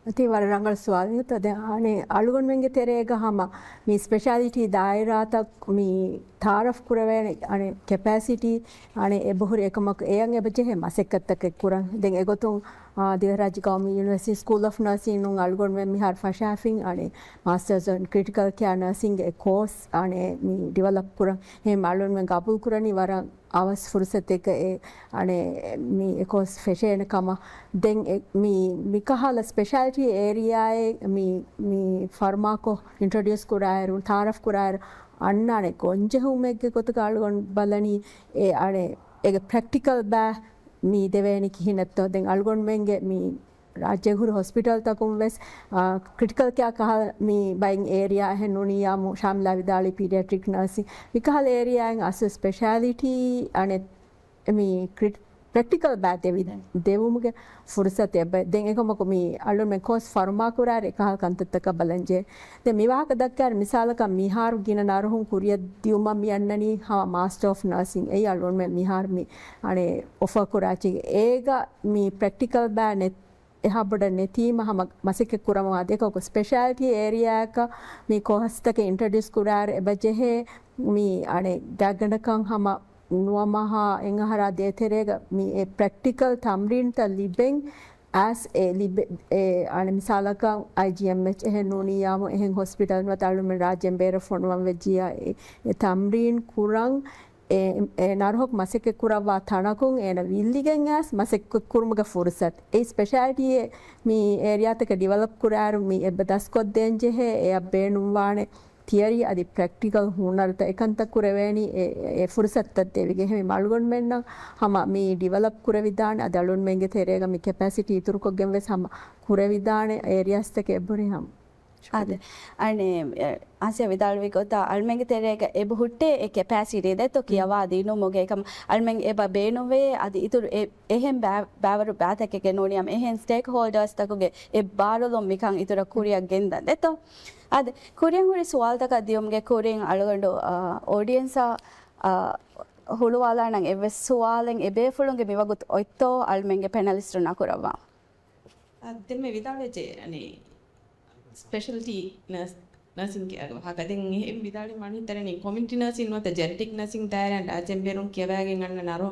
އަދި ވަރަށް ރަނގަޅު ސުވާލެއް. ދެން އަޅުގަނޑުމެންގެ ތެރޭގަ ހަމަ މި ސްޕެޝާލިޓީ ދާއިރާތައް މި ތައާރަފް ކުރެވޭނެ އަނެއް ކެޕޭސިޓީ އަނެއް އެބަހުރި އެކަމަކު އެޔަށް އެބަޖެހޭ މަސައްކަތްތަކެއް ކުރަން. ދެން އެގޮތުން، އާ، ދިވެހިރާއްޖެ ގައުމީ ޔުނިވަރސިޓީ ސްކޫލް އޮފް ނަރސިން އަޅުގަނޑުމެން މިހާރު ފަށާފިން އަނެއް މާސްޓަރސް އިން ކްރިޓިކަލް ކެއާ ނަރސިންގެ އެ ކޯސް އަނެއް މި ޑިވެލޮޕް ކުރަން. އެހެން އަޅުގަނޑުމެން ގަބޫލު ކުރަނީ ވަރަށް އަވަސް ފުރުސަތެއްގައި އަނެއް މި އެ ކޯސް ފެށޭނެ ކަމަށް. ދެން އެ މި، މިކަހަލަ ސްޕެޝާލިޓީ އޭރިއާއެއް މި، މި ފަރުމާކޮށް އިންޓްރޮޑިއުސް ކުރާއިރު، ތައާރަފް ކުރާއިރު، އަންނާނެ ގޮންޖެހުމެއްގެ ގޮތުގަ އަޅުގަނޑު ބަލަނީ އެ އަނެއް އޭގެ ޕްރެކްޓިކަލް ބައި މި ދެވޭނީ ކިހިނެއްތޯ. ދެން އަޅުގަނޑުމެންގެ މި ރާއްޖޭގެ ހުރި ހޮސްޕިޓަލްތަކުން ވެސް، އާ، ކްރިޓިކަލް ކެއާ ކަހަލަ މި ބައިން އޭރިއާ އެހެން ނޫނިއްޔާމު ޝާމިލާ ވިދާޅުވި ޕީޑިއެޓްރިކް ނަރސިން މިކަހަލަ އޭރިއާއިން އަސްލު ސްޕެޝާލިޓީ އަނެއް މި ކްރިޓް-، ޕްރެކްޓިކަލް ބައި ދެވި-، ދެވުމުގެ ފުރުސަތެއް އެބަ-، ދެން އެކަމަކު މި އަޅުމެން ކޯސް ފަރުމާ ކުރާއިރު އެކަހަލަ ކަންތައްތަކަށް ބަލަންޖެހޭ. ދެން މި ވާހަކަ ދައްކާއިރު މިސާލަކަށް މިހާރު ގިނަ ނަރުހުން ކުރިއަށް ދިއުމަށް މި އަންނަނީ ހަމަ މާސްޓަރ އޮފް ނަރސިން އެއީ އަޅުމެން މިހާރު މި އަނެއް އޮފަރ ކުރާ އެއްޗެއް. އޭގަ މި ޕްރެކްޓިކަލް ބައި ނެތް އެހާ ބޮޑަށް ނެތީމަ ހަމަ މަސައްކަތް ކުރަމުން އާދެ. އެކަކު ސްޕެޝާލިޓީ އޭރިއާއަކަށް މި ކޯސްތަކެއް އިންޓްރޮޑިއުސް ކުރާއިރު އެބަޖެހޭ މި އަނެއް ގާތްގަނޑަކަށް ހަމަ ނުވަ މަހާ އެއް އަހަރާ ދޭތެރޭގަ މި އެ ޕްރެކްޓިކަލް ތަމްރީންތައް ލިބެން އައިސް އެ ލިބެ-، އެ އަނެއް މިސާލަކަށް އައިޖީއެމްއެޗް އެހެން ނޫނިއްޔާމު އެހެން ހޮސްޕިޓަލް ނުވަތަ އަޅުމެން ރާއްޖޭން ބޭރަށް ފޮނުވަން ވެއްޖިއްޔާ އެ، އެ ތަމްރީން ކުރަން އެ، އެ ނަރުހަކު މަސައްކަތް ކުރައްވާ ތަނަކުން އޭނަ ވިއްލިގެން އައިސް މަސައްކަތް ކުރުމުގެ ފުރުސަތު. އެ ސްޕެޝާލިޓީއެއް މި އޭރިއާތަކަށް ޑިވެލޮޕް ކުރާއިރު މި އެބަ ދަސްކޮށްދޭން ޖެހޭ އެއަށް ބޭނުންވާނެ ތިއަރީ އަދި ޕްރެކްޓިކަލް ހުނަރުތައް އެކަންތައް ކުރެވޭނީ އެ، އެ ފުރުސަތުތައް ދެވިގެން. އެހެން އަޅުގަނޑުމެންނަށް ހަމަ މި ޑިވެލޮޕް ކުރެވިދާނެ އަދި އަޅުގަނޑުމެންގެ ތެރޭގަ މި ކެޕޭސިޓީ އިތުރުކޮށްގެން ވެސް ހަމަ ކުރެވިދާނެ އޭރިއާސްތަކެއް އެބަހުރި ހަމަ. އާދެ. އަނެ، އެ، އާސިޔާ ވިދާޅުވި ގޮތަށް އަޅުމެންގެ ތެރޭގަ އެބަ ހުއްޓޭ އެ ކެޕޭސިޓީ ދެއްތޯ ކިޔަވާ ދިނުމުގެ އެކަމަ އަޅުމެން އެބަ ބޭނުންވޭ އަދި އިތުރު އެ، އެހެން ބާ-، ބާވަރު ބާތަކެއްގެ ނޫނިއްޔާމު އެހެން ސްޓޭކް ހޯލްޑާސްތަކުގެ އެއްބާރުލުން މިކަން އިތުރަށް ކުރިއަށް ގެންދަން ދެއްތޯ. އާދެ، ކުރިއަށް ހުރި ސުވާލުތަކަށް ދިޔުމުގެ ކުރިން އަޅުގަނޑު، އާ، އޯޑިއެންސަށް، އާ، ހުޅުވާލާނަން އެއްވެސް ސުވާލެއް އެބޭފުޅުންގެ މިވަގުތު އޮތްތޯ އަޅުމެންގެ ޕެނަލިސްޓުންނާ ކުރައްވާ. އާ، ދެންމެ ވިދާޅުވެއްޖެ، އަނެ، ސްޕެޝަލްޓީ ނަރސް، ނަރސިންގެ ވާހަކަ. ދެން އެހެން ވިދާޅުވީ މަނިހަތަރަނީ ކޮމިއުނިޓީ ނަރސިން ނުވަތަ ޖެނެޓިކް ނަރސިން ދާއިރާ ރާއްޖޭން ބޭރުން ކިޔަވައިގެން އަންނަ ނަރު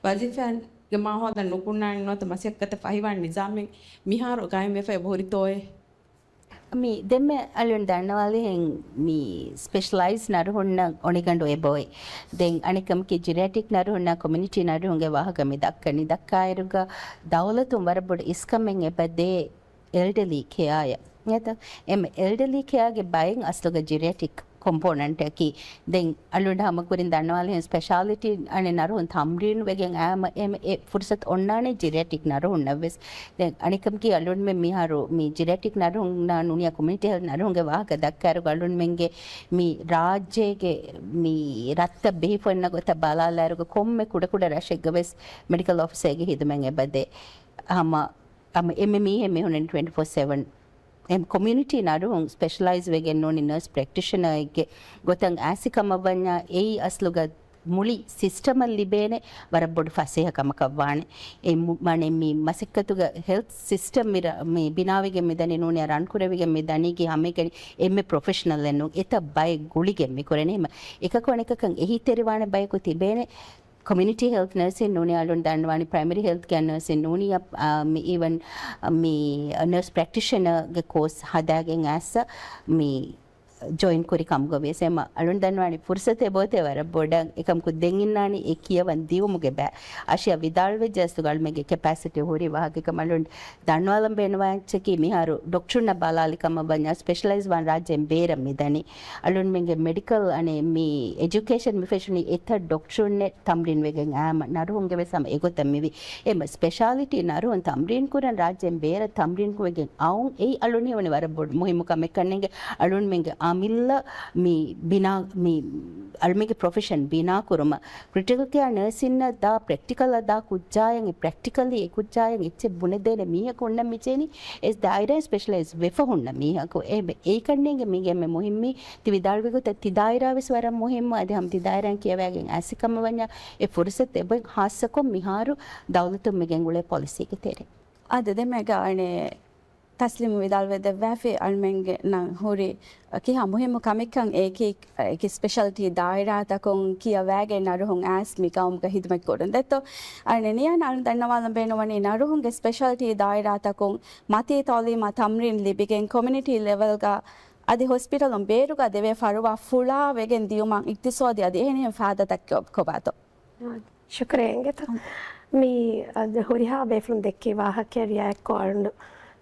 ވަޒީފާގެ މާހައުލަށް ނުކުންނާނެ ނުވަތަ މަސައްކަތަށް ފަހިވާނެ ނިޒާމެއް މިހާރު ގާއިމްވެފަ އެބަހުރިތޯއޭ؟ މި ދެންމެ އަޅުން ދަންނަވާލިހެން މި ސްޕެޝަލައިޒް ނަރުހުންނަށް އޮނިގަނޑު އެބައޮތް. ދެން އަނެއްކަމަކީ ޖެނެޓިކް ނަރުހުންނާ ކޮމިއުނިޓީ ނަރުހުންގެ ވާހަކަ މި ދައްކަނީ. ދައްކާއިރުގަ ދައުލަތުން ވަރަށް ބޮޑު އިސްކަމެއް އެބަ ދޭ އެލްޑަލީ ކެއާއަށް. އެތަ؟ އެމް އެލްޑަލީ ކެއާގެ ބައެއް އަސްލުގަ ޖެނެޓިކް ކޮމްޕޯނަންޓަކީ. ދެން އަޅުގަނޑު ހަމަ ކުރިން ދަންނަވާލިހެން ސްޕެޝާލިޓީ އަނެއް ނަރުހުން ތަމްރީން ވެގެން އައިމަ އެމް އެ ފުރުސަތު އޮންނާނެ ޖެނެޓިކް ނަރުހުންނަށް ވެސް. ދެން އަނެއްކަމަކީ އަޅުންމެން މިހާރު މި ޖެނެޓިކް ނަރުހުންނާ ނޫނިއްޔާ ކޮމިއުނިޓީ ހެލްތް ނަރުހުންގެ ވާހަކަ ދައްކާއިރު އަޅުންމެންގެ މި ރާއްޖޭގެ މި ރަށްތައް ބެހިފަ އޮންނަ ގޮތަށް ބަލާލާއިރުގަ ކޮންމެ ކުޑަކުޑަ ރަށެއްގަ ވެސް މެޑިކަލް އޮފިސަރގެ ހިދުމަތް އެބަދޭ. ހަމަ، ހަމަ އެންމެ މީހެއް މި ހުންނަނީ ޓްވެންޓީ ފޯ ސެވަން. އެމް ކޮމިއުނިޓީ ނަރުހުން ސްޕެޝަލައިޒް ވެގެން ނޫނީ ނަރސް ޕްރެކްޓިޝަނަރެއްގެ ގޮތަށް އާސި ކަމަށް ވަންޏާ އެއީ އަސްލުގަ މުޅި ސިސްޓަމަށް ލިބޭނެ ވަރަށް ބޮޑު ފަސޭހަ ކަމަކަށް ވާނެ. އެ މު-، މާނަ މި މަސައްކަތުގަ ހެލްތް ސިސްޓަމް މި ރަ-، މި ބިނާވެގެން މި ދަނީ ނޫނީ ރަން ކުރެވިގެން މި ދަނީގެ ހަމައެކަނި އެންމެ ޕްރޮފެޝަނަލް އެއް ނޫން. އެތައް ބައެއް ގުޅިގެން މި ކުރަނީ. އެހެމަ އެކަކު އަނެކަކަށް އެހީތެރިވާނެ ބަޔަކު ތިބޭނެ. ކޮމިއުނިޓީ ހެލްތް ނަރސިން ނޫނީ އަޅުން ދަންނަވާނީ ޕްރައިމަރީ ހެލްތް ކެއާ ނަރސިން ނޫނީ އަ، މި އީވަން މި ނަރސް ޕްރެކްޓިޝަނަރގެ ކޯސް ހަދާގެން އައިސް މި ޖޮއިން ކުރި ކަމުގަ ވިޔަސް އެމަ އަޅުން ދަންނަވާނީ ފުރުސަތެއް އެބައޮތޭ ވަރަށް ބޮޑަށް އެކަމަކު ދެން އިންނާނީ އެ ކިޔަވަން ދިއުމުގެ ބައި. އަށިޔާ ވިދާޅުވެއްޖެ އަސްލުގަ އަޅުމެންގެ ކެޕޭސިޓީ ހުރި ވާހަކަކަމަށް އަޅުން ދަންނަވާލަން ބޭނުންވާ އެއްޗަކީ މިހާރު ޑޮކްޓަރުންނަށް ބަލާލި ކަމަށް ވަންޏާ ސްޕެޝަލައިޒް ވާން ރާއްޖޭން ބޭރަށް މިދަނީ. އަޅުންމެންގެ މެޑިކަލް އަނެއް މި އެޖުކޭޝަން މި ފެށުނީ އެތައް ޑޮކްޓަރުންނެއް ތަމްރީން ވެގެން އާމަ ނަރުހުންގެ ވެސް ހަމަ އެގޮތަށް މިވީ. އެ ސްޕެޝާލިޓީ ނަރުހުން ތަމްރީން ކުރަން ރާއްޖޭން ބޭރަށް ތަމްރީން ކުރެގެން އައުން އެއީ އަޅުން ހީވަނީ ވަރަށް ބޮޑު މުހިއްމު ކަމެއް ކަންނޭނގެ އަޅުންމެންގެ އަމިއްލަ މި ބިނާ މި އަޅުމެންގެ ޕްރޮފެޝަން ބިނާ ކުރުމަށް ކްރިޓިކަލް ކެއާ ނަރސިންނަށް ދާ ޕްރެކްޓިކަލް އަށް ދާ ކުއްޖާއަށް ޕްރެކްޓިކަލީ އެ ކުއްޖާއަށް އެއްޗެއް ބުނެދޭނެ މީހަކު ހުންނަން މިޖެހެނީ އެ ދާއިރާ ސްޕެޝަލައިޒް ވެފަ ހުންނަ މީހަކު. އެ އެއީ ކަންނޭނގެ މީގެ އެންމެ މުހިއްމީ ތި ވިދާޅުވި ގޮތަށް ތި ދާއިރާ ވެސް ވަރަށް މުހިއްމު. އަދި ހަމަ ތި ދާއިރާއިން ކިޔަވައިގެން އައިސް ކަމަށް ވަންޏާ އެ ފުރުސަތު އެބަ ހާއްސަކޮށް މިހާރު ދައުލަތުން މި ގެންގުޅޭ ޕޮލިސީގެ ތެރޭ. އާދެ، ދެން މޭގަ އަނެއް ތަސްލީމު ވިދާޅުވެ ދެއްވާފި އަޅުމެންގެ ނަން ހުރި ކިހާ މުހިއްމު ކަމެއްކަން އެކި، އެކި ސްޕެޝަލްޓީ ދާއިރާތަކުން ކިޔަވައިގެން ނަރުހުން އައިސް މި ގައުމުގަ ހިދުމަތް ކުރަން ދެއްތޯ. އަނެއް ނިޔާން އަޅުން ދަންނަވާލަން ބޭނުންވަނީ ނަރުހުންގެ ސްޕެޝަލްޓީ ދާއިރާތަކުން މަތީ ތައުލީމާ ތަމްރީން ލިބިގެން ކޮމިއުނިޓީ ލެވެލްގަ އަދި ހޮސްޕިޓަލުން ބޭރުގަ ދެވޭ ފަރުވާ ފުޅާ ވެގެން ދިޔުމަށް އިގްތިސޯދީ އަދި އެހެނިހެން ފާއިދާތައް ކޮ-، ކޮބާތޯ؟ ޝުކުރިއްޔާ އިނގޭތޯ. މި އަދި ހުރިހާ ބޭފުޅުން ދެއްކި ވާހަކައަށް ރިއާޔަތްކޮށް އަޅުން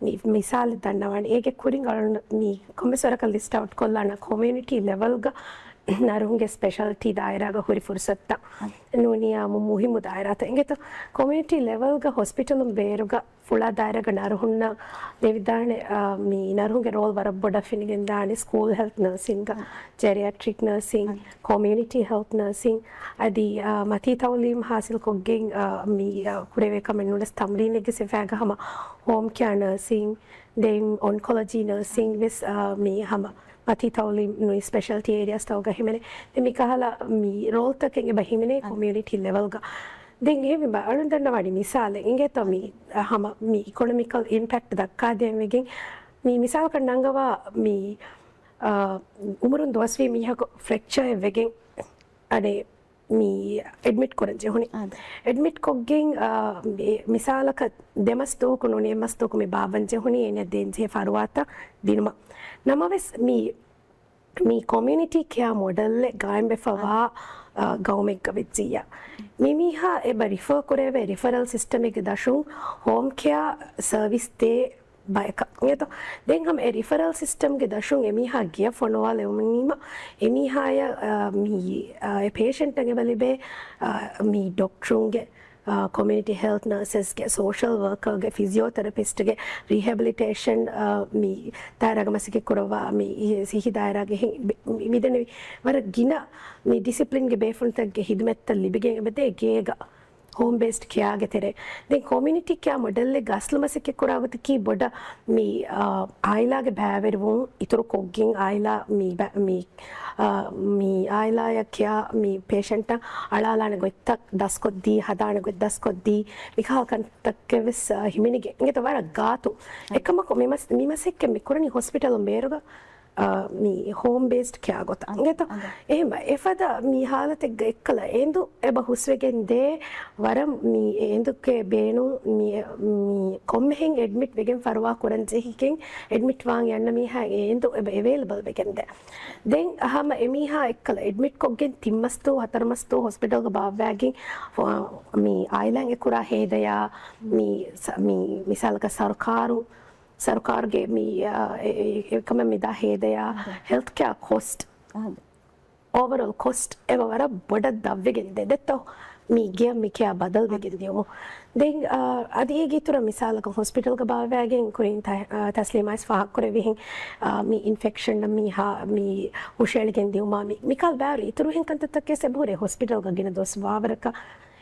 މި މިސާލެއް ދަންނަވާނެ. އޭގެ ކުރިން އަޅުން މި ކޮންމެސް ވަރަކަށް ލިސްޓް އައުޓް ކޮށްލާނަ ކޮމިއުނިޓީ ލެވެލްގަ ނަރުހުންގެ ސްޕެޝަލްޓީ ދާއިރާގަ ހުރި ފުރުސަތުތައް ނޫނިއްޔާ މު-، މުހިއްމު ދާއިރާތައް އިނގޭތޯ. ކޮމިއުނިޓީ ލެވެލްގަ ހޮސްޕިޓަލުން ބޭރުގަ ފުޅާ ދާއިރާގަ ނަރުހުންނަށް ދެވިދާނެ، އާ، މި ނަރުހުންގެ ރޯލް ވަރަށް ބޮޑަށް ފެނިގެންދާނެ ސްކޫލް ހެލްތް ނަރސިންގ، ޖެރިއެޓްރިކް ނަރސިން، ކޮމިއުނިޓީ ހެލްތް ނަރސިން، އަދި، އާ، މަތީ ތައުލީމް ހާސިލްކޮށްގެން، އާ، މި، އާ، ކުރެވޭ ކަމެއް ނޫނަސް ތަމްރީނެއްގެ ސިފައިގަ ހަމަ ހޯމް ކެއާ ނަރސިން، ދެން އޮންކޮލޮޖީ ނަރސިން ވެސް، އާ، މި ހަމަ މަތީ ތައުލީމް ނޫނީ ސްޕެޝަލްޓީ އޭރިއާސްތަކުގަ ހިމެނޭ. ދެން މިކަހަލަ މި ރޯލްތަކެއް އެބަ ހިމެނޭ ކޮމިއުނިޓީ ލެވެލްގަ. ދެން އެހެންވީމަ އަޅުން ދަންނަވާނީ މިސާލެއް އިނގޭތޯ މި ހަމަ މި އިކޮނޮމިކަލް އިމްޕެކްޓް ދައްކާދޭން ވެގެން މި މިސާލަކަށް ނަންގަވާ މި، އާ، އުމުރުން ދުވަސްވީ މީހަކު ފްރެކްޗަރ އެއް ވެގެން އަނެއް މި އެޑްމިޓް ކުރަން ޖެހުނީ. އާދެ. އެޑްމިޓް ކޮށްގެން، އާ، މި މިސާލަކަށް ދެމަސް ދުވަހަކު ނޫނީ އެއްމަސް ދުވަހަކު މި ބާއްވަން ޖެހުނީ އޭނަ ދޭން ޖެހޭ ފަރުވާތައް ދިނުމަށް. ނަމަވެސް މި މި ކޮމިއުނިޓީ ކެއާ މޮޑެލްއެއް ގާއިމްވެފަވާ، އާ، ގައުމެއްގަ ވެއްޖިއްޔާ. މި މީހާ އެބަ ރިފަރ ކުރެވޭ ރިފަރަލް ސިސްޓަމެއްގެ ދަށުން ހޯމް ކެއާ ސަރވިސް ދޭ ބަޔަކަށް އިނގޭތޯ. ދެން ހަމަ އެ ރިފަރަލް ސިސްޓަމްގެ ދަށުން އެމީހާ ގެޔަށް ފޮނުވާލެވުނީމަ، އެމީހާޔަށް، އާ، މި، އާ، އެ ޕޭޝަންޓަށް އެބަ ލިބޭ، އާ، މި ޑޮކްޓަރުންގެ، އާ، ކޮމިއުނިޓީ ހެލްތް ނަރސަސްގެ، ސޯޝަލް ވަރކަރގެ، ފިޒިއޯތެރަޕިސްޓްގެ، ރީހެބިލިޓޭޝަން، އާ، މި ދާއިރާގަ މަސައްކަތް ކުރައްވާ، މި ސިހި ދާއިރާގެ ހި-، މި، މި، މިދެންނެވި ވަރަށް ގިނަ މި ޑިސިޕްލިންގެ ބޭފުޅުންތަކުގެ ހިދުމަތްތައް ލިބިގެން އެބަދޭ ގޭގަ. ހޯމް ބޭސްޑް ކެއާގެ ތެރޭ. ދެން ކޮމިއުނިޓީ ކެއާ މޮޑެލްއެއްގަ އަސްލު މަސައްކަތް ކުރާ ގޮތަކީ ބޮޑަށް މި، އާ، އާއިލާގެ ބައިވެރިވުން އިތުރު ކޮށްގެން އާއިލާ މި ބަ-، މި، އާ، މި އާއިލާޔަށް ކެއާ މި ޕޭޝަންޓަށް އަޅާލާނެ ގޮތްތައް ދަސްކޮށްދީ، ހަދާނެ ގޮތް ދަސްކޮށްދީ، މިކަހަލަ ކަންތައްތަކެއް ވެސް، އާ، ހިމެނިގެން. އިނގޭތޯ ވަރަށް ގާތު. އެކަމަކު މި މަސް-، މި މަސައްކަތް މި ކުރަނީ ހޮސްޕިޓަލުން ބޭރުގަ އާ، މި ހޯމް ބޭސްޑް ކެއާ ގޮތަށް. އަދި، އިނގޭތޯ؟ އަދި. އެހެން އެފަދަ މި ހާލަތެއްގަ އެއްކަލަ އެނދު އެބަ ހުސްވެގެން ދޭ ވަރަށް މި އެނދުގެ ބޭނުން މި، މި ކޮންމެހެން އެޑްމިޓް ވެގެން ފަރުވާ ކުރަން ޖެހިގެން އެޑްމިޓް ވާން އަންނަ މީހާ އެ އެނދު އެބަ އެވޭލަބަލް ވެގެން ދޭ. ދެން ހަމަ އެމީހާ އެއްކަލަ އެޑްމިޓް ކޮށްގެން ތިން މަސް ދުވަހު ހަތަރު މަސް ދުވަހު ހޮސްޕިޓަލްގަ ބާއްވައިގެން މި އާއިލާއިން އެ ކުރާ ހޭދަޔާ މި ސަ-، މި މިސާލަކަށް ސަރުކާރު ސަރުކާރުގެ މި، އާ، އެ، އެ، އެކަމަށް މިދާ ހޭދަޔާ، އަދި. ހެލްތް ކެއާ ކޮސްޓް، އަދި. އޯވަރޯލް ކޮސްޓް އެބަ ވަރަށް ބޮޑަށް ދަށްވެގެން ދޭ. ދެއްތޯ މި ގެޔަށް މި ކެއާ ބަދަލުވެގެން ދިޔުމު. ދެން، އާ، އަދި އޭގެ އިތުރަށް މިސާލަކަށް ހޮސްޕިޓަލްގަ ބާއްވައިގެން ކުރިން ތަ-، އާ، ތަސްލީމާއިސް ފާހަގަކުރެއްވިހެން، އާ، މި އިންފެކްޝަން މި ހާ-، މި ހުށައެޅިގެން ދިޔުމާ މި، މިކަހަލަ ބައިވަރު އިތުރު އެހެން ކަންތައްތަކެއް ވެސް އެބަހުރޭ ހޮސްޕިޓަލްގަ ގިނަ ދުވަސް ވާވަރަކަށް.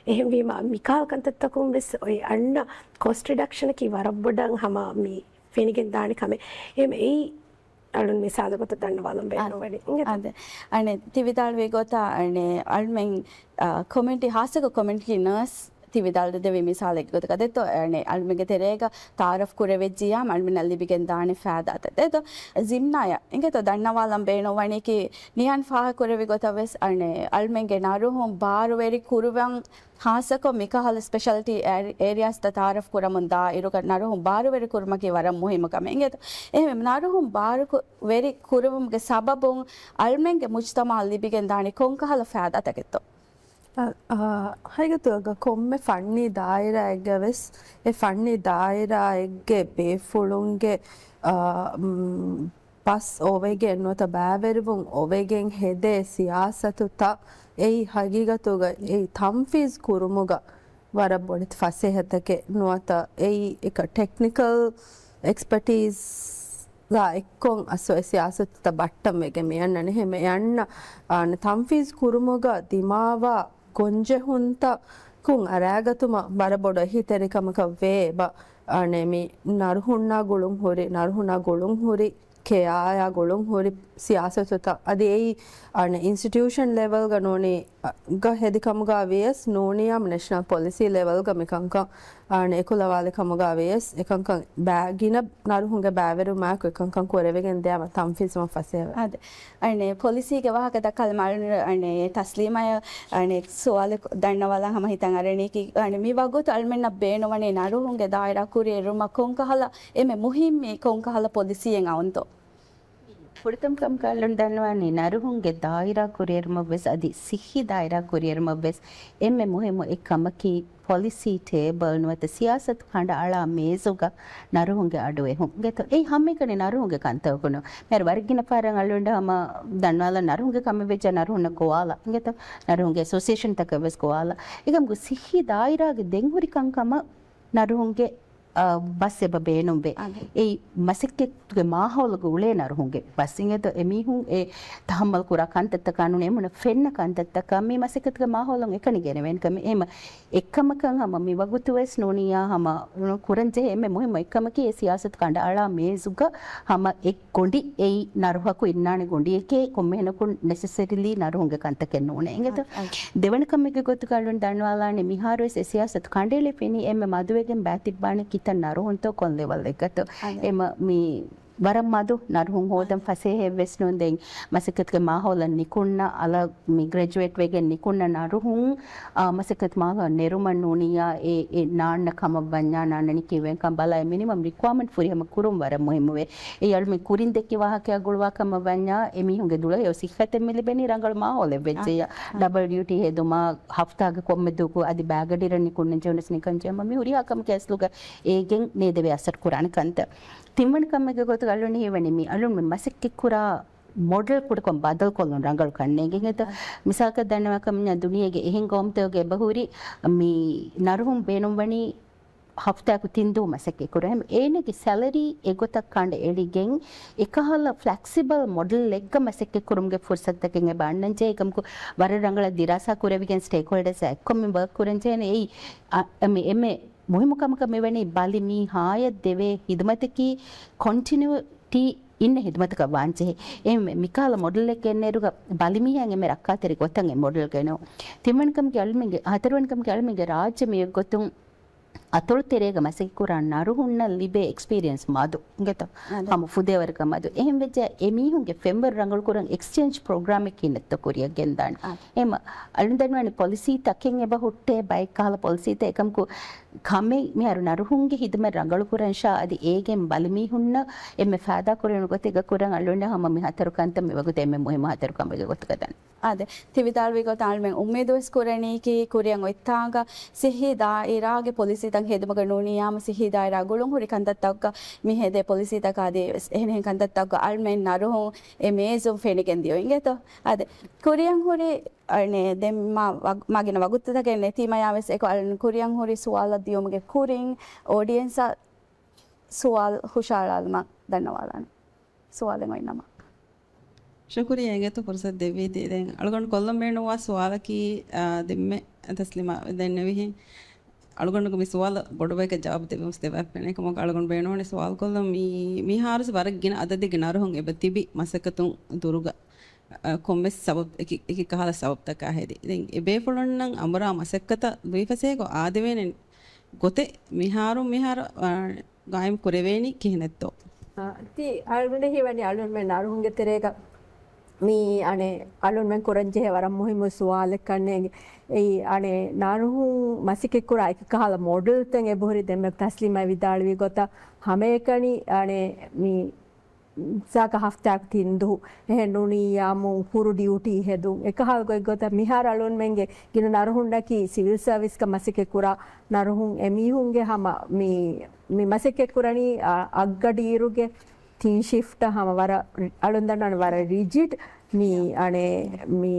އެހެންވީމަ މިކަހަލަ ކަންތައްތަކުން ވެސް އޮތް އަންނަ ކޮސްޓް ރިޑަކްޝަނަކީ ވަރަށް ބޮޑަށް ހަމަ މި ފެނިގެން ދާނެ ކަމެއް. އެހެން އެއީ އަޅުން މިސާލު ގޮތަށް ދަންނަވާލަން ބޭނުންވަނީ. އިނގޭތަ؟ އަދެ. އަނެއް ތި ވިދާޅުވި ގޮތަށް އަނެއް އަޅުމެން، އާ، ކޮމިއުނިޓީ ހާއްސަކޮށް ކޮމިއުނިޓީ ނަރސް ތި ވިދާޅުދެއްވި މިސާލެއްގެ ގޮތުގަ ދެއްތޯ، އަޅުމެންގެ ތެރޭގަ ތައާރަފް ކުރެވިއްޖިޔާ އަޅުމެންނަށް ލިބިގެން ދާނެ ފައިދާތައް ދެއްތޯ. ޒިމްނާޔަށް އިނގޭތޯ ދަންނަވާލަން ބޭނުންވަނީކީ ނިހާން ފާހަގަކުރެއްވި ގޮތަށް ވެސް އަނެއް އަޅުމެންގެ ނަރުހުން ބާރުވެރި ކުރުވަން ޚާއްޞަކޮށް މިކަހަލަ ސްޕެޝަލްޓީ އޭރި-، އޭރިއާސްތައް ތައާރަފް ކުރަމުން ދާ އިރުގަ ނަރުހުން ބާރުވެރި ކުރުމަކީ ވަރަށް މުހިއްމު ކަމެއް އިނގޭތޯ. އެހެން ނަރުހުން ބާރު ކު-، ވެރި ކުރުވުމުގެ ސަބަބުން އަޅުމެންގެ މުޖްތަމައަށް ލިބިގެން ދާނީ ކޮންކަހަލަ ފައިދާތަކެއްތޯ؟ އަ، އަ، ހަގީގަތުގަ ކޮންމެ ފަންނީ ދާއިރާއެއްގަ ވެސް އެ ފަންނީ ދާއިރާއެއްގެ ބޭފުޅުންގެ، އަ، މް، ބަސް އޮވެގެން ނުވަތަ ބައިވެރިވުން އޮވެގެން ހެދޭ ސިޔާސަތުތައް އެއީ ހަގީގަތުގަ އެއީ ތަންފީޒް ކުރުމުގަ ވަރަށް ބޮޑެތި ފަސޭހަތަކެއް ނުވަތަ އެއީ އެކަ ޓެކްނިކަލް އެކްސްޕަޓީޒްގާ އެއްކޮށް އަސް އެ ސިޔާސަތުތައް ބައްޓަން ވެގެން މި އަންނަނީ. އެހެން އެ އަންނަ، އާނ، ތަންފީޒް ކުރުމުގަ ދިމާވާ ގޮންޖެހުންތަކުން އަރާގަތުމަށް ވަރަށް ބޮޑު އެހީތެރިކަމަކަށް ވޭ އެބަ، އާނ، މި ނަރުހުންނާ ގުޅުން ހުރި، ނަރުހުންނާ ގުޅުން ހުރި ކެޔާޔާ ގުޅުން ހުރި ސިޔާސަތުތައް އަދި އެއީ، އަނެއް، އިންސްޓިޓިއުޝަން ލެވެލްގަ ނޫނީ، އަ، ގަ ހެދި ކަމުގަ ވިޔަސް ނޫނިއްޔާމު ނެޝަނަލް ޕޮލިސީ ލެވެލްގަ މިކަންކަން، އަނެއް، އެކުލަވާލި ކަމުގަ ވިޔަސް އެކަންކަން ބައި-، ގިނަ ނަރުހުންގެ ބައިވެރިވުމާއެކު އެކަންކަން ކުރެވިގެން ދިޔަމަ ތަންފީޒުމަށް ފަސޭހަވޭ. އަދި، އަނެއް، ޕޮލިސީގެ ވާހަކަ ދައްކާލަމާ އަޅުން، އަނެއް، ތަސްލީމާއަށް، އަނެއް، ސުވާލެއް ދަންނަވާލަން ހަމަ ހިތަށް އަރަނީކީ، އަނެއް، މި ވަގުތު އަޅުމެންނަށް ބޭނުންވަނީ ނަރުހުންގެ ދާއިރާ ކުރިއެރުމަށް ކޮންކަހަލަ އެންމެ މުހިއްމީ ކޮންކަހަލަ ޕޮލިސީއެއް އައުންތޯ؟ ފުރަތަމަ ކަމަކަށް އަޅުން ދަންނަވާނީ ނަރުހުންގެ ދާއިރާ ކުރިއެރުމަށްވެސް އަދި ސިއްހީ ދާއިރާ ކުރިއެރުމަށްވެސް އެންމެ މުހިއްމު އެއް ކަމަކީ ޕޮލިސީ ޓޭބަލް ނުވަތަ ސިޔާސަތު ކަނޑައަޅާ މޭޒުގަ ނަރުހުންގެ އަޑުއެހުން. އިނގޭތޯ؟ އެއީ ހަމައެކަނި ނަރުހުންގެ ކަންތަކަކުނު. މިހާރު ވަރަށް ގިނަ ފަހަރަށް އަޅުގަނޑަށް ހަމަ ދަންނަވާލަން ނަރުހުންގެ ކަމެއް ވެއްޖެ ނަރުހުންނަށް ގޮވާލަ. އިނގޭތޯ؟ ނަރުހުންގެ އެސޯސިއޭޝަންތަކަށް ވެސް ގޮވާލަ. އެކަމަކު ސިއްހީ ދާއިރާގެ ދެން ހުރި ކަންކަމަށް ނަރުހުންގެ، އަ، ބަސް އެބަ ބޭނުންވޭ. އަދެ. އެއީ މަސައްކަތުގެ މާހައުލުގަ އުޅޭ ނަރުހުންގެ ބަސް. އިނގޭތޯ؟ އެމީހުން އެ ތަހައްމަލް ކުރާ ކަންތައްތަކާ ނޫނީ އެމީހުންނަށް ފެންނަ ކަންތައްތަކާ މި މަސައްކަތުގެ މާހައުލުން އެކަނި ގެނެވޭނެ ކަމެއް. އެހެމަ އެއްކަމަކަށް ހަމަ މި ވަގުތު ވެސް ނޫނިއްޔާ ހަމަ ކުރަންޖެހޭ އެންމެ މުހިއްމު އެއްކަމަކީ އެ ސިޔާސަތު ކަނޑައަޅާ މޭޒުގަ ހަމަ އެއް ގޮނޑި އެއީ ނަރުހަކު އިންނާނެ ގޮނޑިއެކޭ، ކޮންމެހެނަކު ނެސެސަރިލީ ނަރުހުންގެ ކަންތަކެއް ނޫނޭ. އިނގޭތޯ؟ އަދި، އަދި. ދެވަނަ ކަމެއްގެ ގޮތުގަ އަޅުން ދަންނަވާލާނީ މިހާރު ވެސް އެ ސިޔާސަތު ކަނޑައެޅިފިނީ އެންމެ މަދުވެގެން ބައިތިއްބާނީ ކިތައް ނަރުހުންތޯ ކޮން ލެވަލްއެއްގަތޯ. އަދި. އެމަ މި ވަރަށް މަދު ނަރުހުން ހޯދަން އަދި. ފަސޭހައެއް ވެސް ނޫން. ދެން މަސައްކަތުގެ މާހައުލަށް ނިކުންނަ އަލަށް މި ގްރެޖުއޭޓް ވެގެން ނިކުންނަ ނަރުހުން، އާ، މަސައްކަތު މާހައުލަށް ނެރުމަށް ނޫނިއްޔާ އެ، އެ ނާންނަ ކަމަށް ވަންޏާ ނާންނަނީ ކީއްވެގެންކަން ބަލާ އެ މިނިމަމް ރިކްވަޔަރމަންޓް ފުރިހަމަ ކުރުން ވަރަށް މުހިއްމުވޭ. އެ އަޅުމެން ކުރިން ދެއްކި ވާހަކައާ ގުޅުވާ ކަމަށް ވަންޏާ އެމީހުންގެ ދުޅަހެޔޮ ސިއްހަތެއް މި ލިބެނީ ރަނގަޅު މާހައުލެއް ވެއްޖެއްޔާ. އާ، އާ. ޑަބަލް ޑިއުޓީ ހެދުމާ، ހަފްތާގެ ކޮންމެ ދުވަހަކު އަދި ބައިގަޑިއިރަށް ނިކުންނަން ޖެހުނަސް ނިކަން ޖެހުމަށް މި ހުރިހާ ކަމަކީ އަސްލުގަ އޭގެން ނޭދެވޭ އަސަރު ކުރާނެ ކަންތައް. ތިންވަނަ ކަމެއްގެ ގޮތުގަ އަޅުން ހީވަނީ މި އަޅުން މި މަސައްކަތްކުރާ މޮޑެލް ކުޑަކޮށް ބަދަލުކޮށްލުން ރަނގަޅު ކަންނޭނގެ. އިނގޭތަ؟ އަ. މިސާލަކަށް ދަންނަވާ ކަމަންޏާ ދުނިޔޭގެ އެހެން ގައުމުތަކުގަ އެބަހުރި މި ނަރުހުން ބޭނުންވަނީ ހަފްތާއަކު ތިން ދުވަހު މަސައްކަތް ކުރަން. އޭނަގެ ސެލަރީ އެގޮތަށް ކަނޑައެޅިގެން އެކަހަލަ ފްލެކްސިބަލް މޮޑެލްއެއްގަ މަސައްކަތް ކުރުމުގެ ފުރުސަތުތަކެއް އެބަ އަންނަންޖެހޭ. އެކަމަކު ވަރަށް ރަނގަޅަށް ދިރާސާ ކުރެވިގެން ސްޓޭކްހޯލްޑަރސް އެއްކޮށް މި ވަރކް ކުރަންޖެހޭނެ. އެއީ އަ، އެމެ، އެމެ މުހިއްމު ކަމަކަށް މިވަނީ ބަލި މީހާޔަށް ދެވޭ ހިދުމަތަކީ ކޮންޓިނިއުޓީ އިންނަ ހިދުމަތަކަށް ވާންޖެހޭ. އެ މި، މިކަހަލަ މޮޑެލެއް ގެންނައިރުގަ ބަލިމީހާ އެންމެ ރައްކާތެރި ގޮތަށް އެ މޮޑެލް ގެނެވުން. ތިންވަނަ ކަމަކީ އަޅުމެންގެ، ހަތަރުވަނަ ކަމަކީ އަޅުމެންގެ ރާއްޖެ މި އޮތްގޮތުން އަތޮޅު ތެރޭގަ މަސައްކަތް ކުރާ ނަރުހުންނަށް ލިބޭ އެކްސްޕީރިއެންސް މަދު. އިނގޭތަ؟ އަދެ. ހަމަ ފުދޭވަރަކަށް މަދު. އެހެން ވެއްޖެ އެމީހުންގެ ފެންވަރު ރަނގަޅު ކުރަން އެކްސްޗޭންޖް ޕްރޮގްރާމެއް ކިހިނެއްތޯ ކުރިއަށް ގެންދާނެ. އަދެ. އެމަ އަޅުން ދަންނަވާނެ ޕޮލިސީ ތަކެއް އެބަ ހުއްޓޭ ބައެއް ކަހަލަ ޕޮލިސީތައް އެކަމަކު ކަމެއް މިހާރު ނަރުހުންގެ ހިދުމަތް ރަނގަޅު ކުރަން ޝާ އަދި އޭގެން ބަލިމީހުންނަށް އެންމެ ފައިދާ ކުރެވުނު ގޮތެއްގަ ކުރަން އަޅުގަނޑަށް ހަމަ މި ހަތަރު ކަންތައް މި ވަގުތު އެންމެ މުހިއްމު ހަތަރު ކަމެއްގެ ގޮތުގަ ދަން. އާދެ، ތި ވިދާޅުވި ގޮތަށް އަޅުމެން އުއްމީދުވެސް ކުރަނީކީ ކުރިއަށް އޮތްތާނގަ ސިއްހީ ދާއިރާގެ ޕޮލިސީތައް ހެދުމަކަށް ނޫނިއްޔާމު ސިއްހީ ދާއިރާ ގުޅުން ހުރި ކަންތައްތަކުގަ މި ހެދޭ ޕޮލިސީތަކާ އަދި އެހެނިހެން ކަންތައްތަކުގަ އަޅުމެން ނަރުހުން އެ މޭޒުން ފެނިގެން ދިޔުން އިނގޭތޯ؟ އާދެ، ކުރިއަށް ހުރި އަނެއް، ދެން މާ ވަގު-، މާގިނަ ވަގުތުތަކެއް ނެތީމަޔާ ވެސް އެކު އަޅުން ކުރިއަށް ހުރި ސުވާލަށް ދިޔުމުގެ ކުރިން އޯޑިއެންސަށް ސުވާލު ހުށައަޅާލުމަށް ދަންނަވާލާނެ. ސުވާލެއް އޮތްނަމަ. ޝުކުރިއްޔާ އިނގޭތޯ ފުރުސަތު ދެއްވީތީ. ދެން އަޅުގަނޑު ކޮށްލަން ބޭނުންވާ ސުވާލަކީ، އާ، ދެންމެ ތަސްލީމާ ދެންނެވިހެން އަޅުގަނޑުގެ މި ސުވާލަށް ބޮޑުބައެއްގެ ޖަވާބު ދެއްވަން ދެވާފައެއް ނެތް ކަމަކު އަޅުގަނޑު ބޭނުންވަނީ ސުވާލު ކޮށްލަން މި، މިހާރުސް ވަރަށް ގިނަ އަދަދެއްގެ ނަރުހުން އެބަ ތިބި މަސައްކަތުން ދުރުގަ. ކޮންމެސް ސަބަބް، އެކި އެކި ކަހަލަ ސަބަބްތަކާ ހެދި. ދެން އެ ބޭފުޅުންނަށް އަނބުރާ މަސައްކަތަށް ލުއިފަސޭގޮ އާދެވޭނެ ގޮތެއް މިހާރު މިހާރު ގާއިމް ކުރެވޭނީ ކިހިނެއްތޯ؟ ތި އަޅުގަނޑަށް ހީވަނީ އަޅުންމެން ނަރުހުންގެ ތެރޭގަ މި އަނެއް އަޅުންމެން ކުރަންޖެހޭ ވަރަށް މުހިއްމު ސުވާލެއް ކަންނޭނގެ. އެއީ އަނެއް ނަރުހުން މަސައްކަތްކުރާ އެކި ކަހަލަ މޮޑެލްތައް އެބަހުރި ދެންމެ ތަސްލީމާ ވިދާޅުވި ގޮތަށް ހަމައެކަނި އަނެއް މި ސާކަ ހަފްތާއަކު ތިން ދުހު އެހެން ނޫނިއްޔާމު ކުރު ޑިއުޓީ ހެދުން. އެކަހަލަ ގޮތްގޮތަށް މިހާރު އަޅުންމެންގެ ގިނަ ނަރުހުންނަކީ ސިވިލް ސަރވިސްގަ މަސައްކަތްކުރާ ނަރުހުން. އެމީހުންގެ ހަމަ މި، މި މަސައްކަތްކުރަނީ އަ، އަށްގަޑިއިރުގެ ތިން ޝިފްޓަށް ހަމަ ވަރަށް ރި-، އަޅުން ދަންނަވަނީ ވަރަށް ރިޖިޑް މި އަނެއް މި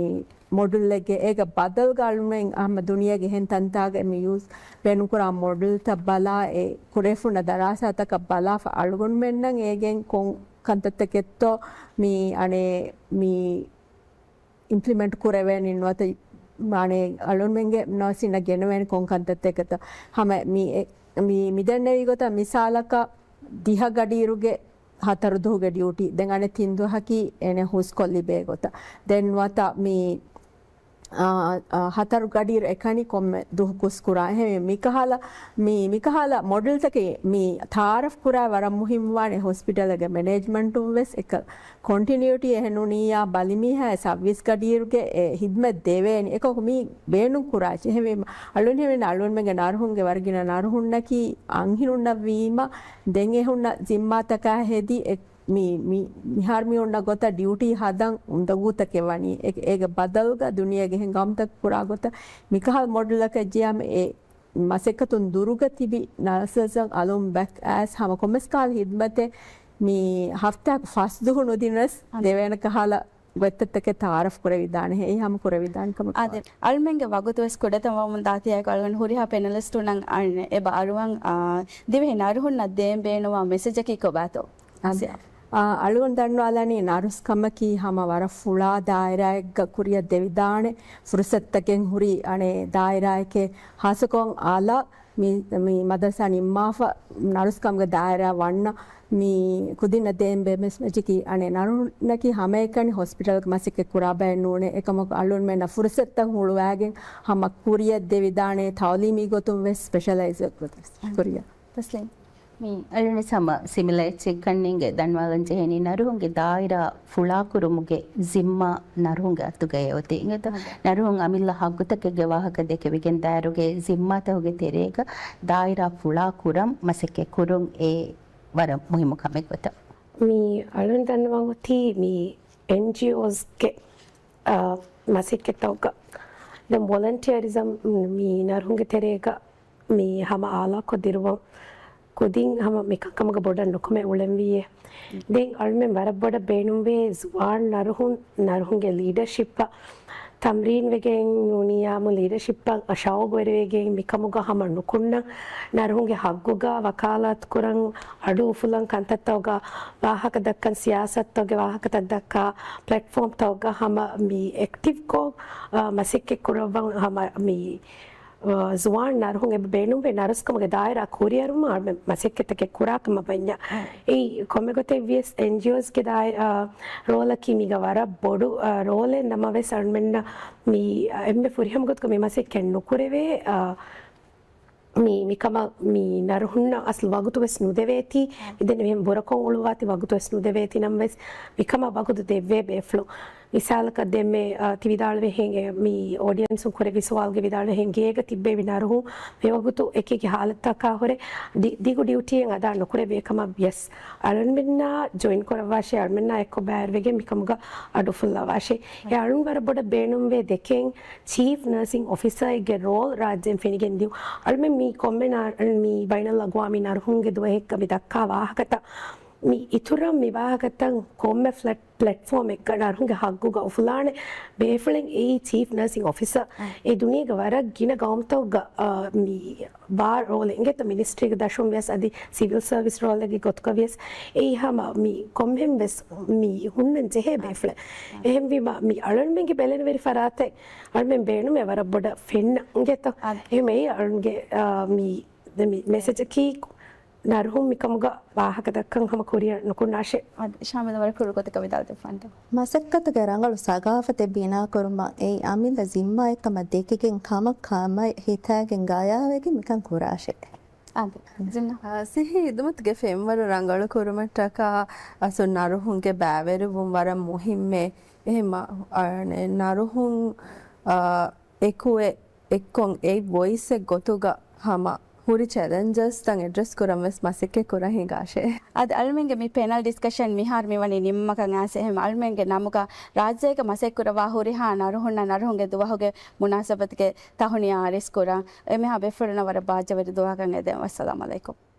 މޮޑެލްއެއްގެ. އޭގަ ބަދަލުގަ އަޅުމެން ހަމަ ދުނިޔޭގެ އެހެން ތަންތާގަ މި ޔޫސް ބޭނުންކުރާ މޮޑެލްތައް ބަލާ، އެ ކުރެފުންނަ ދަރާސާތަކަށް ބަލާފަ އަޅުގަނޑުމެންނަށް އޭގެން ކޮން ކަންތައްތަކެއްތޯ މި އަނެއް މި އިމްޕްލިމެންޓް ކުރެވޭނީ ނުވަތަ މާނަ އަޅުންމެންގެ ނަރސިންނަށް ގެނެވޭނީ ކޮން ކަންތައްތަކެއްތޯ. ހަމަ މި އެ-، މި، މި ދެންނެވި ގޮތަށް މިސާލަކަށް ދިހަ ގަޑިއިރުގެ ހަތަރު ދުހުގެ ޑިއުޓީ. ދެން އަނެއް ތިން ދުވަހަކީ އޭނަ ހުސްކޮށް ލިބޭ ގޮތަށް. ދެން ނުވަތަ މި، އާ، އާ، ހަތަރު ގަޑިއިރު އެކަނި ކޮންމެ ދުހަކުސް ކުރާ. އެހެންވެ މިކަހަލަ، މި، މިކަހަލަ މޮޑެލްތަކެއް މި ތައާރަފް ކުރާ ވަރަށް މުހިއްމުވާނެ ހޮސްޕިޓަލްގެ މެނޭޖްމަންޓުން ވެސް އެކަ ކޮންޓިނިއުޓީ އެހެން ނޫނިއްޔާ ބަލިމީހާ ސައުވީސް ގަޑިއިރުގެ އެ ހިދްމަތް ދެވޭނެ އެކަކު މި ބޭނުން ކުރާ. އެހެންވީމަ އަޅުން ހެވެން އަޅުންމެންގެ ނަރުހުންގެ ވަރަށް ގިނަ ނަރުހުންނަކީ އަންހެނުންނަށް ވީމަ ދެން އެހުންނަ ޒިންމާތަކާ ހެދި އެ މި، މި، މިހާރު މި އޮންނަ ގޮތަށް ޑިއުޓީ ހަދަން އުނދަގޫތަކެއް ވަނީ. އެ-، އޭގެ ބަދަލުގަ ދުނިޔޭގެ އެހެން ގައުމުތަކަށް ކުރާ ގޮތަށް މިކަހަލަ މޮޑެލަކަށް ޖެހިއްޔާމަ އެ މަސައްކަތުން ދުރުގަ ތިބި ނަރސަސްއަށް އަލުން ބައްކަ އައިސް ހަމަ ކޮންމެސް ކަހަލަ ހިދްމަތެއް މި ހަފްތާއަކު ފަސް ދުހު ނުދިނަސް ދެވޭނެ ކަހަލަ ގޮތްތައްތަކެއް ތައާރަފް ކުރެވިދާނެ. އެއީ ހަމަ ކުރެވިދާނެ ކަމަށް. އާދެ، އަޅުމެންގެ ވަގުތު ވެސް ކުޑަތައް ވަމުން ދާތީ އެކު އަޅުގަނޑު ހުރިހާ ޕެނަލިސްޓުންނަށް އަންނަ އެބަ އަރުވަން، އާ، ދިވެހި ނަރުހުންނަށް ދޭން ބޭނުންވާ މެސެޖަކީ ކޮބާތޯ؟ އާދެ، އާ، އަޅުގަނޑު ދަންނަވާލަނީ ނަރުސް ކަމަކީ ހަމަ ވަރަށް ފުޅާ ދާއިރާއެއްގަ ކުރިއަށް ދެވިދާނެ ފުރުސަތުތަކެއް ހުރި އަނެއް ދާއިރާއެކޭ. ހާއްސަކޮށް އާލާ މި، މި މަދަރުސާ ނިންމާފަ ނަރުސް ކަމުގެ ދާއިރާ ވަންނަ މި ކުދިންނަށް ދޭން ބޭނުންވާ މެސެޖަކީ އަނެއް ނަރުންނަކީ ހަމައެކަނި ހޮސްޕިޓަލްގެ މަސައްކަތް ކުރާ ބައެއް ނޫނޭ. އެކަމަކު އަޅުންމެންނަށް ފުރުސަތުތައް ހުޅުވާގެން ހަމަ ކުރިއަށް ދެވިދާނެ ތައުލީމީ ގޮތުން ވެސް ސްޕެޝަލައިޒް ކުރިއަށް. ތަސްލީމް. މި އަޅުން ވެސް ހަމަ ސިމިލަ އެއްޗެއް ކަންނޭނގެ ދަންވާލަން ޖެހެނީ ނަރުހުންގެ ދާއިރާ ފުޅާކުރުމުގެ ޒިންމާ ނަރުހުންގެ އަތުގައޭ އޮތީ. އިނގޭތޯ؟ ނަރުހުން އަމިއްލަ ހައްގުތަކެއްގެ ވާހަކަ ދެކެވިގެން ދާއިރުގެ ޒިންމާތަކުގެ ތެރޭގަ ދާއިރާ ފުޅާ ކުރަން މަސައްކަތް ކުރުން އެ ވަރަށް މުހިއްމު ކަމެއް ގޮތަށް. މި އަޅުން ދަންނަވަން އޮތީ މި އެންޖީއޯސްގެ، އާ، މަސައްކަތްތަކުގަ ދެން ވޮލަންޓިއަރިޒަމް މި ނަރުހުންގެ ތެރޭގަ މި ހަމަ އާލާކޮށް ދިރުވަން ކުދިން ހަމަ މި ކަންކަމުގަ ބޮޑަށް ނުކުމެ އުޅެންވީއޭ. ދެން އަޅުމެން ވަރަށް ބޮޑަށް ބޭނުންވޭ ޒުވާން ނަރުހުން، ނަރުހުންގެ ލީޑަޝިޕްއަށް ތަމްރީން ވެގެން ނޫނިއްޔާމު ލީޑަޝިޕްއަށް ޝައުގުވެރިވެގެން މިކަމުގަ ހަމަ ނުކުންނަން، ނަރުހުންގެ ހައްގުގަ ވަކާލާތު ކުރަން، އަޑު އުފުލަން ކަންތައްތަކުގަ ވާހަކަ ދައްކަން، ސިޔާސަތުތަކުގެ ވާހަކަތައް ދައްކާ ޕްލެޓްފޯމްތަކުގަ ހަމަ މި އެކްޓިވްކޮށް، އާ، މަސައްކަތް ކުރައްވަން ހަމަ މި އާ، ޒުވާން ނަރުހުން އެބަ ބޭނުންވޭ ނަރުސްކަމުގެ ދާއިރާ ކުރިއަރުމަށް އަޅުމެން މަސައްކަތްތަކެއް ކުރާ ކަމަށް ވަންޏާ. އެއީ ކޮންމެ ގޮތެއް ވިޔަސް އެންޖީއޯސްގެ ދާއި-، އާ، ރޯލަކީ މީގަ ވަރަށް ބޮޑު، އާ، ރޯލެއް ނަމަވެސް އަޅުމެންނަށް މި، އާ، އެންމެ ފުރިހަމަ ގޮތުގަ މި މަސައްކަތް ނުކުރެވޭ، އާ، މި، މިކަމަށް މި ނަރުހުންނަށް އަސްލު ވަގުތު ވެސް ނުދެވޭތީ، މިދެން އެހެން ބުރަކޮށް އުޅުއްވާތީ ވަގުތު ވެސް ނުދެވޭތީ ނަމަވެސް މިކަމަށް ވަގުތު ދެއްވޭ ބޭފުޅުން. މިސާލަކަށް ދެންމެ، އާ، ތި ވިދާޅުވިހެން، އެ، މި އޯޑިއަންސުން ކުރެއްވި ސުވާލުގެ ވިދާޅުވިހެން ގޭގަ ތިއްބެވި ނަރުހުން މިވަގުތު އެކިއެކި ހާލަތްތަކާ ހުރެ ދި-، ދިގު ޑިއުޓީއެއް އަދާ ނުކުރެއްވި ކަމަށް ވިޔަސް އަޅުންމެންނާ ޖޮއިން ކުރައްވާށޭ، އަޅުންމެންނާ އެއްކޮށް ބައިވެރިވެގެން މިކަމުގަ އަޑު އުފުއްލަވާށޭ. އެ އަޅުން ވަރަށް ބޮޑަށް ބޭނުންވޭ ދެކެން ޗީފް ނަރސިން އޮފިސަރެއްގެ ރޯލް ރާއްޖޭން ފެނިގެން ދިޔުން. އަޅުމެން މި ކޮންމެ ނާ-، މި ބައިނަލްއަގްވާމީ ނަރުހުންގެ ދުވަހެއްގަ މި ދައްކާ ވާހަކަތައް މި އިތުރަށް މި ވާހަކަތައް ކޮންމެ ފްލެޓް-، ޕްލެޓްފޯމެއްގަ ނަރުހުންގެ ހައްގުގަ އުފުލާނެ ބޭފުޅެއް އެއީ ޗީފް ނަރސިން އޮފިސަރ. އެ ދުނިޔޭގެ ވަރަށް ގިނަ ގައުމުތަކުގަ، އާ، މި ވާ ރޯލެއް އިނގޭތޯ މިނިސްޓްރީގެ ދަށުން ވިޔަސް އަދި ސިވިލް ސަރވިސް ރޯލެއްގެ ގޮތުގަ ވިޔަސް އެއީ ހަމަ މި ކޮންމެހެން ވެސް މި ހުންނަން ޖެހޭ ބޭފުޅެއް. އެހެންވީމަ މި އަޅުންމެންގެ ބެލެނިވެރި ފަރާތެއް އަޅުމެން ބޭނުމޭ ވަރަށް ބޮޑަށް ފެންނަ އިނގޭތޯ. އެހެން އެއީ އަޅުންގެ، އާ، މި، މި މެސެޖަކީ ނަރުހުން މިކަމުގަ ވާހަކަ ދައްކަން ހަމަ ކުރިއަށް ނުކުންނާށޭ. އަދި ޝާމިލް ވަރަށް ކުރު ގޮތަކަށް ވިދާޅު ދެއްވާންތޯ؟ މަސައްކަތުގެ ރަނގަޅު ސަގާފަތެއް ބިނާކުރުމަށް އެއީ އަމިއްލަ ޒިންމާއެއްކަމަށް ދެކިގެން ކަމަށް ކަމަށް ހިތާގެން ގަޔާވެގެން މިކަން ކުރާށޭ. އާދެ، ޒިންނާ. އާ، ސިހި ހިދުމަތުގެ ފެންވަރު ރަނގަޅު ކުރުމަށްޓަކާ އަސްލު ނަރުހުންގެ ބައިވެރިވުން ވަރަށް މުހިއްމޭ. އެހެން މަ-، އާ، ނަރުހުން، އާ، އެކުއެ އެއްކޮށް އެއް ވޮއިސްއެއް ގޮތުގަ ހަމަ ހުރި ޗެލެންޖަސްތައް އެޑްރެސް ކުރަން ވެސް މަސައްކަތް ކުރަން ހިނގާށޭ. އަދި އަޅުމެންގެ މި ޕެނަލް ޑިސްކަޝަން މިހާރު މިވަނީ ނިންމަކަށް އައިސް. އެހެން އަޅުމެންގެ ނަމުގަ ރާއްޖޭގަ މަސައްކަތް ކުރައްވާ ހުރިހާ ނަރުހުންނަށް ނަރުހުންގެ ދުވަހުގެ މުނާސަބަތުގެ ތަހުނިޔާ އަރިސް ކުރަން. އެމީހާ ބޭފުޅުންނަށް ވަރަށް ބާއްޖަވެރި ދުވަހަކަށް އެދެން. ވައްސަލާމް އަލައިކުމް.